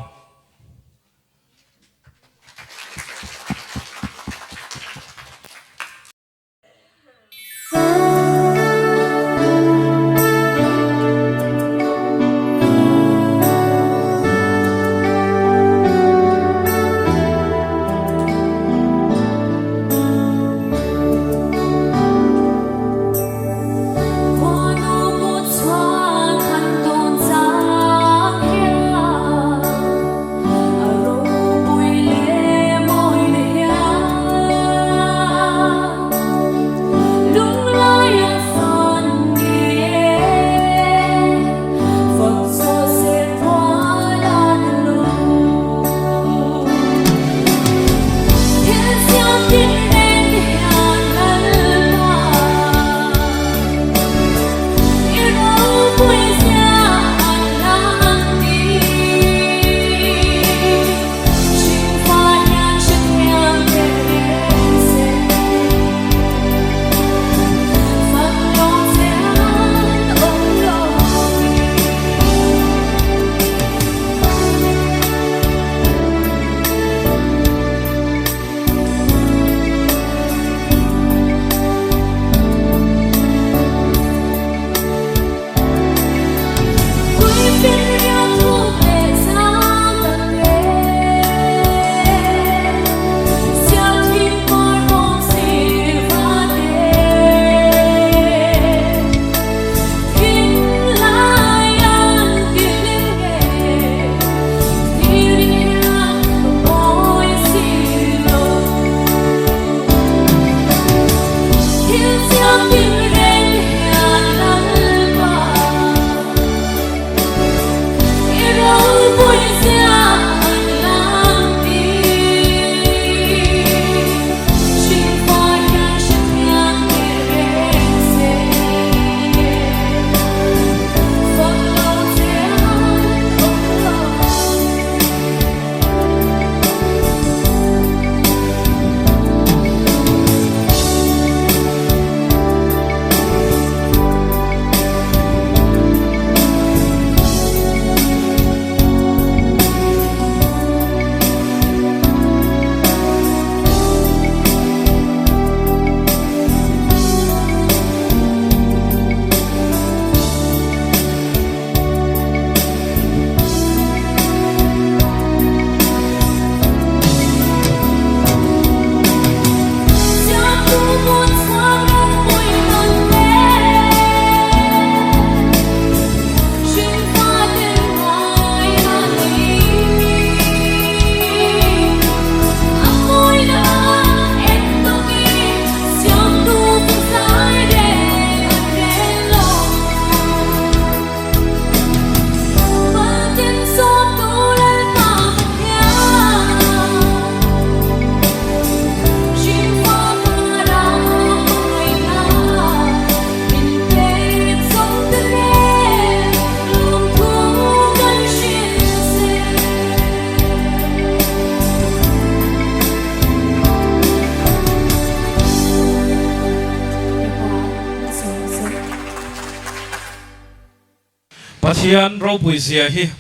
Pathian ropui zia hi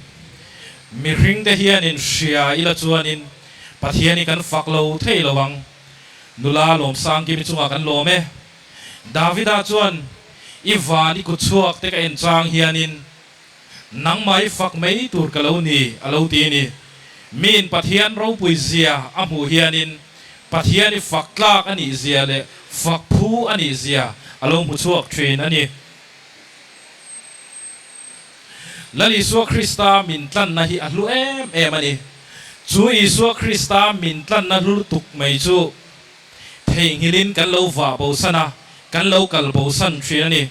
mihring te hianin hria ila chuanin Pathian hi kan fak lo thei lo ang. Nula Lawmsangkimi chungah kan lawm e. Davida chuan, I van i kutchhuak te ka en chang hianin. Nangmah i fak mai tur ka lo ni, a lo ti a ni. Miin Pathian ropui zia a hmuh hianin Pathian i fak tlak a nih zia leh fak phu a nih zia a lo hmu chhuak thin a ni. Lal Isua Krista min tlanna hi a hlu em em a ni. Chu Isua Krista min tlanna hlu lutuk mai chu theihnghilhin kan lo vah bosan a, kan lo kal bosan thin a ni.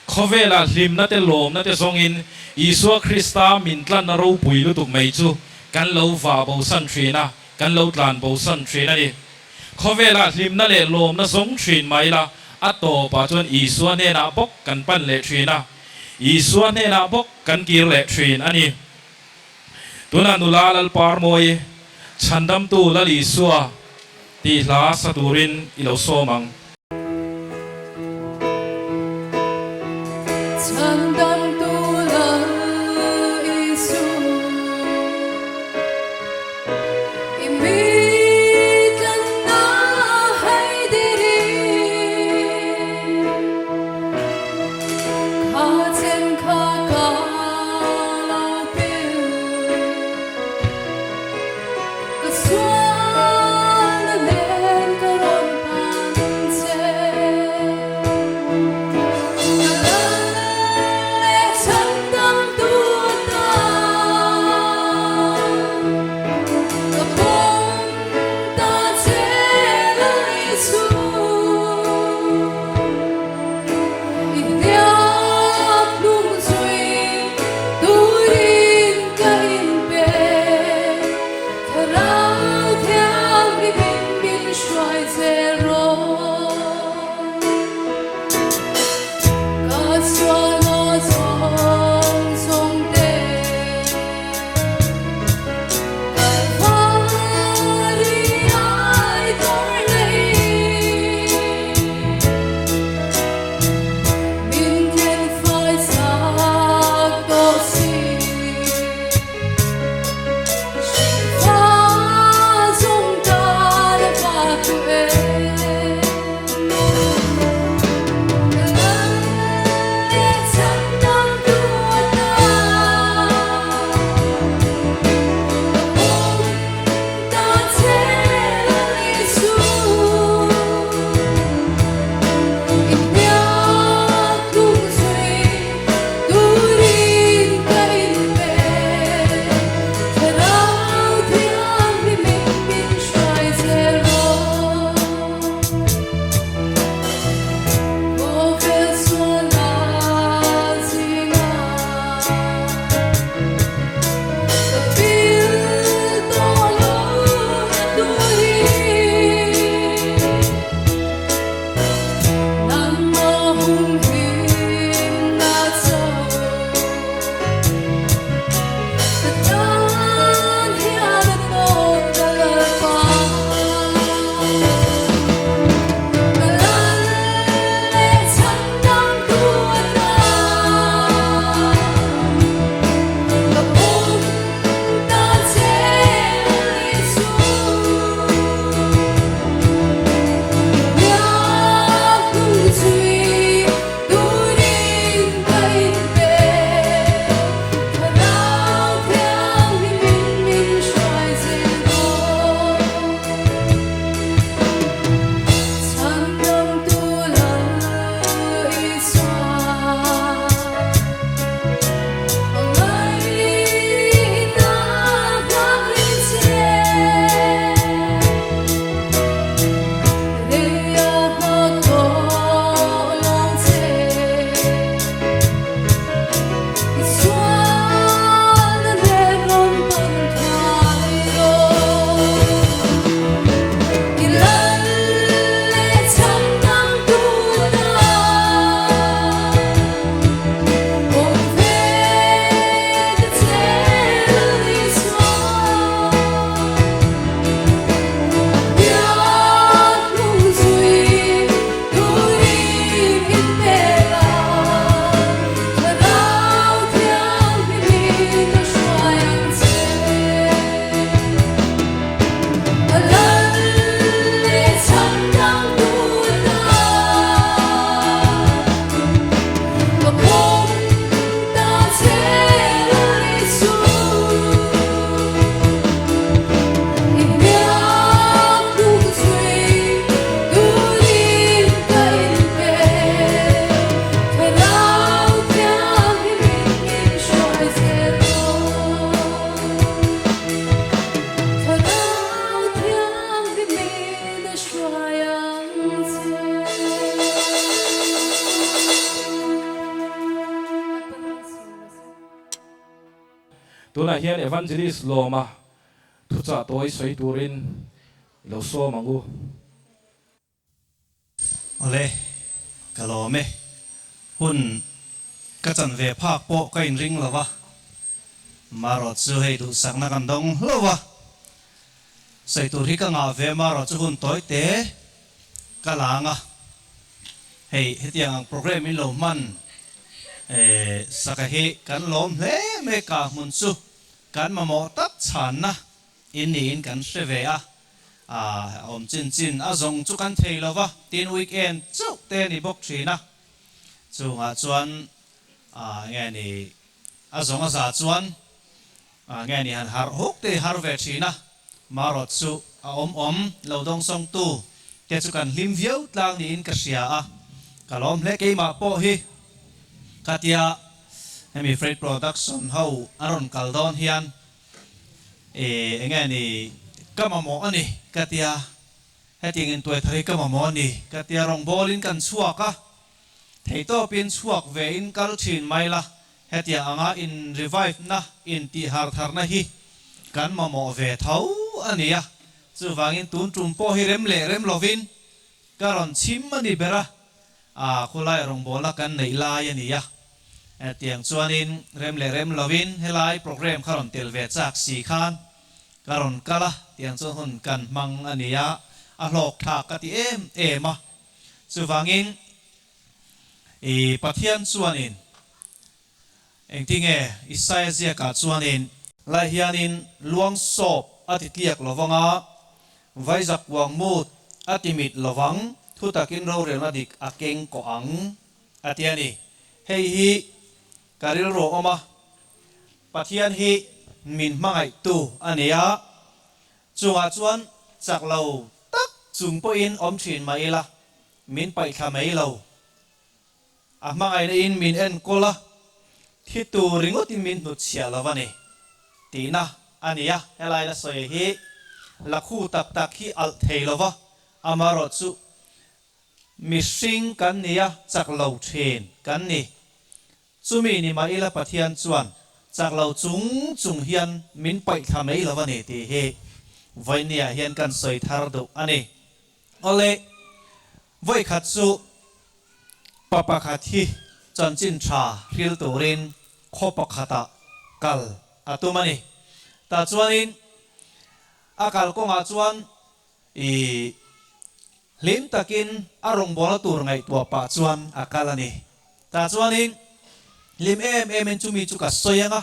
Khawvela hlimna te lawmna te zawngin Isua Krista min tlanna ropui lutuk mai chu kan lo vah bosan thin a, kan lo tlan bosan thin a ni. Khawvela hlimna leh lawmna zawng thin mai la, a tawpah chuan Isua hnenah bawk kan pan leh thin a, Isua hnenah bawk kan kir leh thin a ni. Tunah nula Lalparmawi, Chhandamtu Lal Isua tih hla sa turin i lo sawm ang. Chhandamtu Lal Isu, i mi tlanna hei dirin, kha chen kha ka lo pil. Ka sualna nen ka rawn pan che. Ka lal leh chhandam tu atan ka pawm ta che Laisu. I hniak hnu. Tunah hian Evangelist Lawma thuchah tawi sawi turin i lo sawm ang u. Awle, ka lawm e. Hun ka chan ve phak pawh ka inring lo va, marawh chu hei duhsakna kan dawng hlauh a, sawi tur hi ka ngah ve marawh chu hun tawi te ka la ang a, hei hetiang ang programme in lo hman saka hi kan lawm hle mai ka hmun chu kan mamawh tak chhanna in niin kan hre ve a, a awm chin chin a zawng chu kan thei lo va, tin weekend chauh te a ni bawk thin a, chungah chuan nge ni a zawng a za chuan nge ni han harh huk te har ve thin a, marawt chu a awm awm lo dawngsawng tu te chu kan hlim viau tlang niin ka hria a, ka lawm hle keimah pawh hi khatia hemi Freight Production ho a rawn kal dawn hian E, enge ni, ka mamawh a ni, ka tia. Hetiang intuai thar hi ka mamawh a ni, ka tia. Rawngbawlin kan chhuak a, theitawpin chhuak ve in kal thin mai la, hetiang anga in revive na, in tih har tharna hi kan mamawh ve tho a ni a. Chuvangin tun tum pawh hi rem leh rem lovin ka rawn chhim a ni ber a, A khawlai rawngbawlna kan neih lai a ni a, tiang chuanin rem leh rem lovin helai programme kha rawn tel ve chak si khan ka rawn kal a, tiang chuan hun kan hmang a ni a, a hlawk thlak ka ti em em a. Chuvangin i Pathian chuanin engtinge Isaia ziakah chuanin. Lai hianin luang sawp a ti tliak lovang a, Vaizak kuang mut a ti mit lovang, thu takin rorelna dik a keng kawh ang, a ti a ni. Hei hi ka rilru a awm a, Pathian hi min hmangaihtu a ni a, chungah chuan chak lo tak chung pawhin awm thin mah ila, min paihthla mai lo. A hmangaihna in min enkawl a, thi tur ringawtin min hnutchhiah lo a ni tihna a ni a. Helai la sawi hi lakhu tak tak hi alh thei lo va, amarawh chu mihring kan ni a, chak lo thin kan ni. Chumi ni mah ila Pathian chuan chak lo chung chung hian min paihthla mai lo a ni tih hi vawinia hian kan sawi thar duh a ni. Awle, vawikhat chu Pa pakhat hi chanchin tha hril turin khaw pakhatah kal a tum a ni. Tah chuanin a kal kawngah chuan i hlim takin a rawngbawlna tur ngaihtuah pah chuan a kal a ni. Tah chuanin hlim em emin chumi chu ka sawi ang a,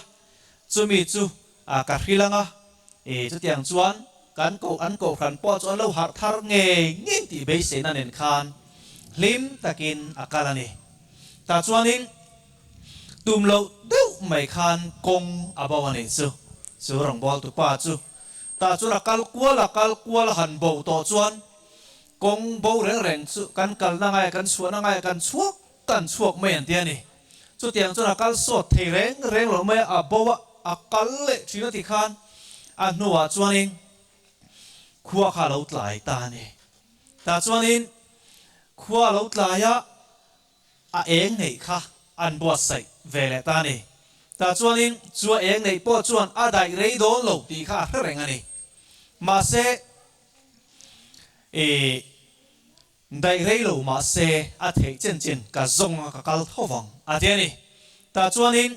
chumi chu ka hril ang a, i chutiang chuan kan koh an kohhran pawh chu an lo harh thar ngei ngei tih beiseina nen khan hlim takin a kal a ni. Tah chuanin tum loh deuh mai khan kawng a bo a nih chu, chu rawngbawltu pa chu. Tah chuan a kal kual a kal kual a han bo tawh chuan kawng bo reng reng chu kan kalna ngaia kan chhuahna ngaia kan chhuak Kan chhuak mai an ti a ni. Chutiang chuan a kal sawt thei reng reng lo mai a, a bo a, a kal leh thin a ti khan a hnuah chuanin khua kha a lo tlai ta a ni. Tah chuanin khua a lo tlai a, a eng neih kha an buatsaih ve leh ta a ni. Tah chuanin chu a eng neih pawh chuan a daih rei dawn lo tih kha a hre reng a ni. Mahse, ih. Daih rei lo mahse a theih chen chen ka zawng a ka kal tho vang a ti a ni. Tah chuanin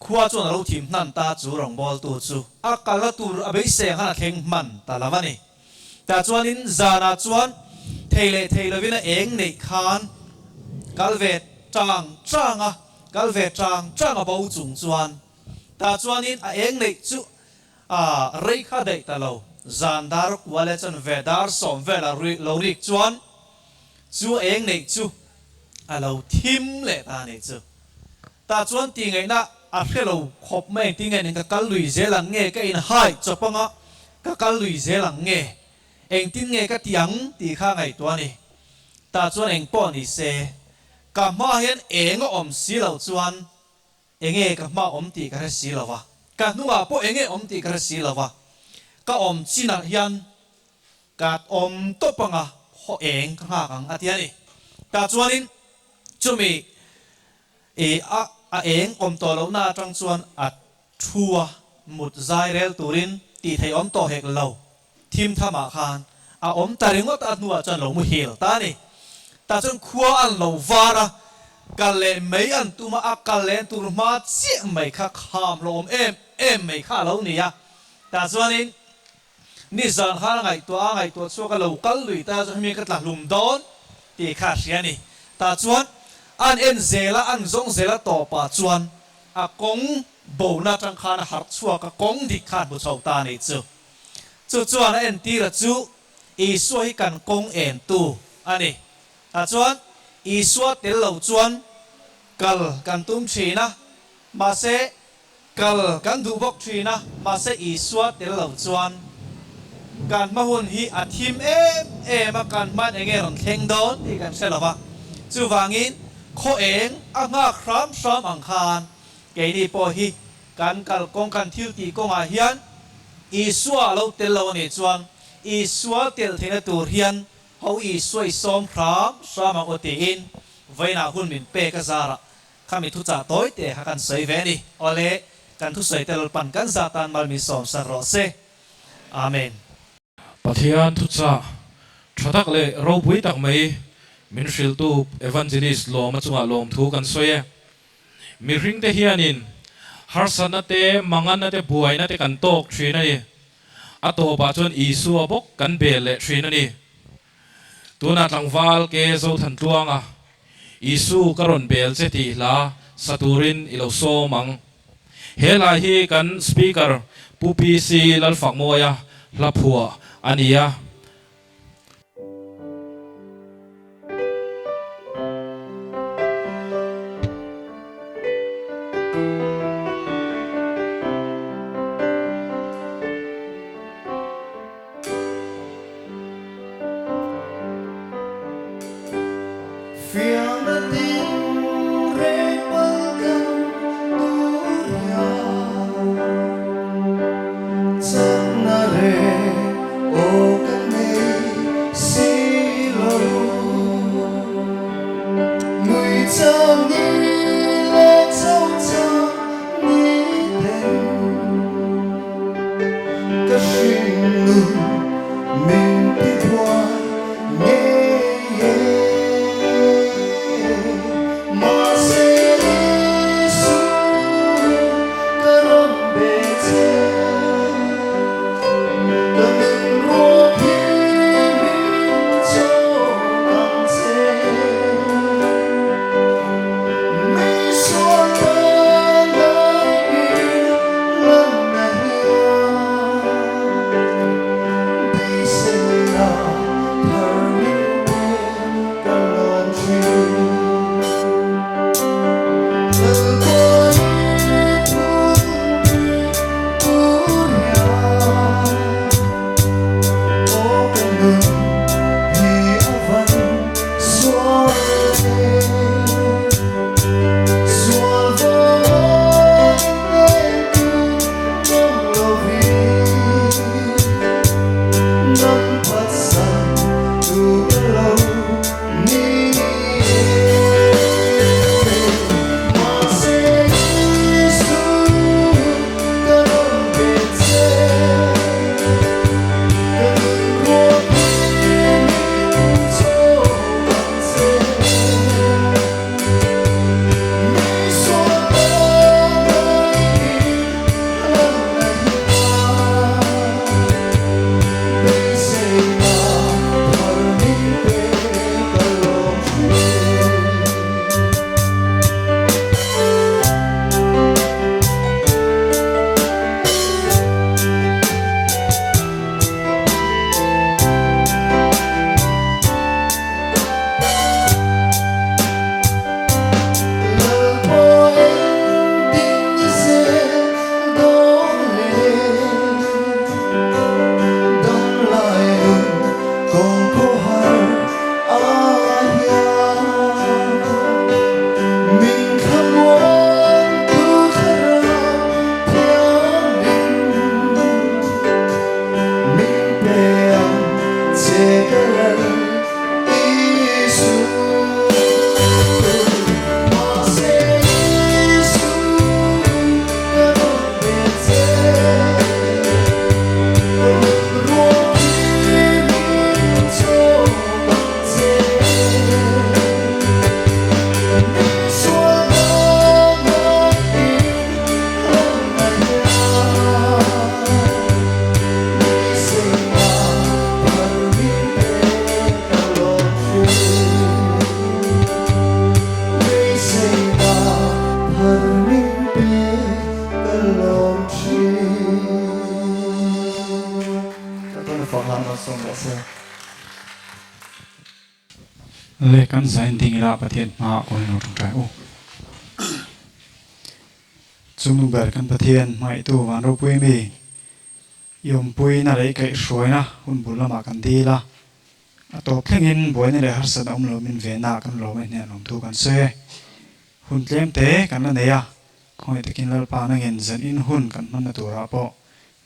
khua chuan a lo thim hnan ta chu rawngbawltu chu a kalna tur a beisei ang khan a thleng hman ta lo a ni. Tah chuanin zanah chuan thei leh thei lovin a eng neih khan kal ve tang tang a, kal ve tang tang a bo chung chuan tah chuanin a eng neih chu A rei kha daih ta lo. Zan dar kua leh chuan ve dar sawm vela lo rik chuan chu eng neih chu a lo thim leh ta a nih chu. Tah chuan tih ngaihna a hre lo khawp mai engtin nge nen ka kal lui zel ang nge ka inhai chawp anga ka kal lui zel ang nge engtin nge ka ti ang tih kha ngaihtuah a ni. Tah chuan eng pawh ni se ka hma hian eng a awm si loh chuan Enge ka hma awm tih ka hre si lo va, ka hnungah pawh enge awm tih ka hre si lo va, ka awm chinah hian ka awm tawp anga haw eng ka nghak ang a ti a ni. Tah chuanin chumi i a a eng awm tawh lohna atang chuan a thu a. mut zai rel turin tih theih awm tawh hek lo. Thim thamah khan a awm ta ringawt a hnuah chuan lo muhil ta a ni. Tah chuan khua an lo var a, kal leh mai an tum a, a kal leh tur hma chiah mai kha kham hlawm em em mai kha a lo ni a. Tah chuanin nizan khan a ngaihtuah a, ngaihtuah chhuak a lo kal lui ta chuan hemi ka tla hlum dawn tih kha a hria a ni. Tah chuan an en zel a, an zawng zel a tawpah chuan a kawng bona atang khan a harh chhuak a, kawng dik kha a hmu chho ta a nih chu. Chu chuan a entira chu Isua hi kan kawng en tu a ni. Tah chuan Isua tel lo chuan kal kan tum thin a, mahse kal kan duh bawk thin a, mahse Isua tel lo chuan kan hma hun hi a thim em em a, kan hman enge rawn thleng dawn tih kan hre lo va. Chuvangin khaw eng a nghak hram hram ang khan keini pawh hi Kan kal kawng kan thil tih kawngah hian Isua a lo tel lo a nih chuan Isua tel theihna tur hian ho Isua i sawm hram hram ang aw tiin vawiinah hun min pek a zarah khami thuchah tawi te kha kan sawi ve a ni. Awle, kan thusawi te Lalpan kan zah tan mal min sawm sak rawh se. Amen. Pathian thuchah tha tak leh ropui tak mai min hrilhtu Evangelist Lawma chungah lawmthu kan sawi e. Mihringte hianin harsatna te, manganna te, buaina te kan tawk thin a ni. A tawpah chuan Isua bawk kan bel leh thin a ni. Tunah tlangval ke Zothantluanga, Isu ka rawn bel che tih hla sa turin i lo sawm ang. He hla hi kan Speaker Pu PC Lalfakmawia hla phuah a ni a. Fiahna tin reng pal kan tur hian chakna reng aw kan. Le kan zain ding ila Pathian hmaah kawn in lo tawngtai u. Chungnu ber kan Pathian hmangaihtu van ropui mi i awmpuina leh i kaihhruaina hun bul lamah kan dil a, a tawp thlengin buaina leh harsatna awm lo min vennaah kan lawm e hnen lawmthu kan sawi e. Hun tlem te kan la nei a, khawngaih takin Lalpa nangin zan in hun kan hmanna turah pawh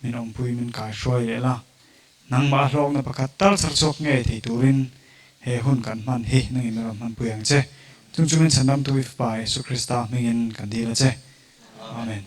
min awmpui min kaihhruai leh la, Nangmah hlawkna pakhat tal chhar chhuak ngei thei turin he hun kan hman hi nangin min rawn hmanpui ang che. Chung chu min chhandamtu i Fapa Jesuh Krista hmingin kan dil a che. Amen.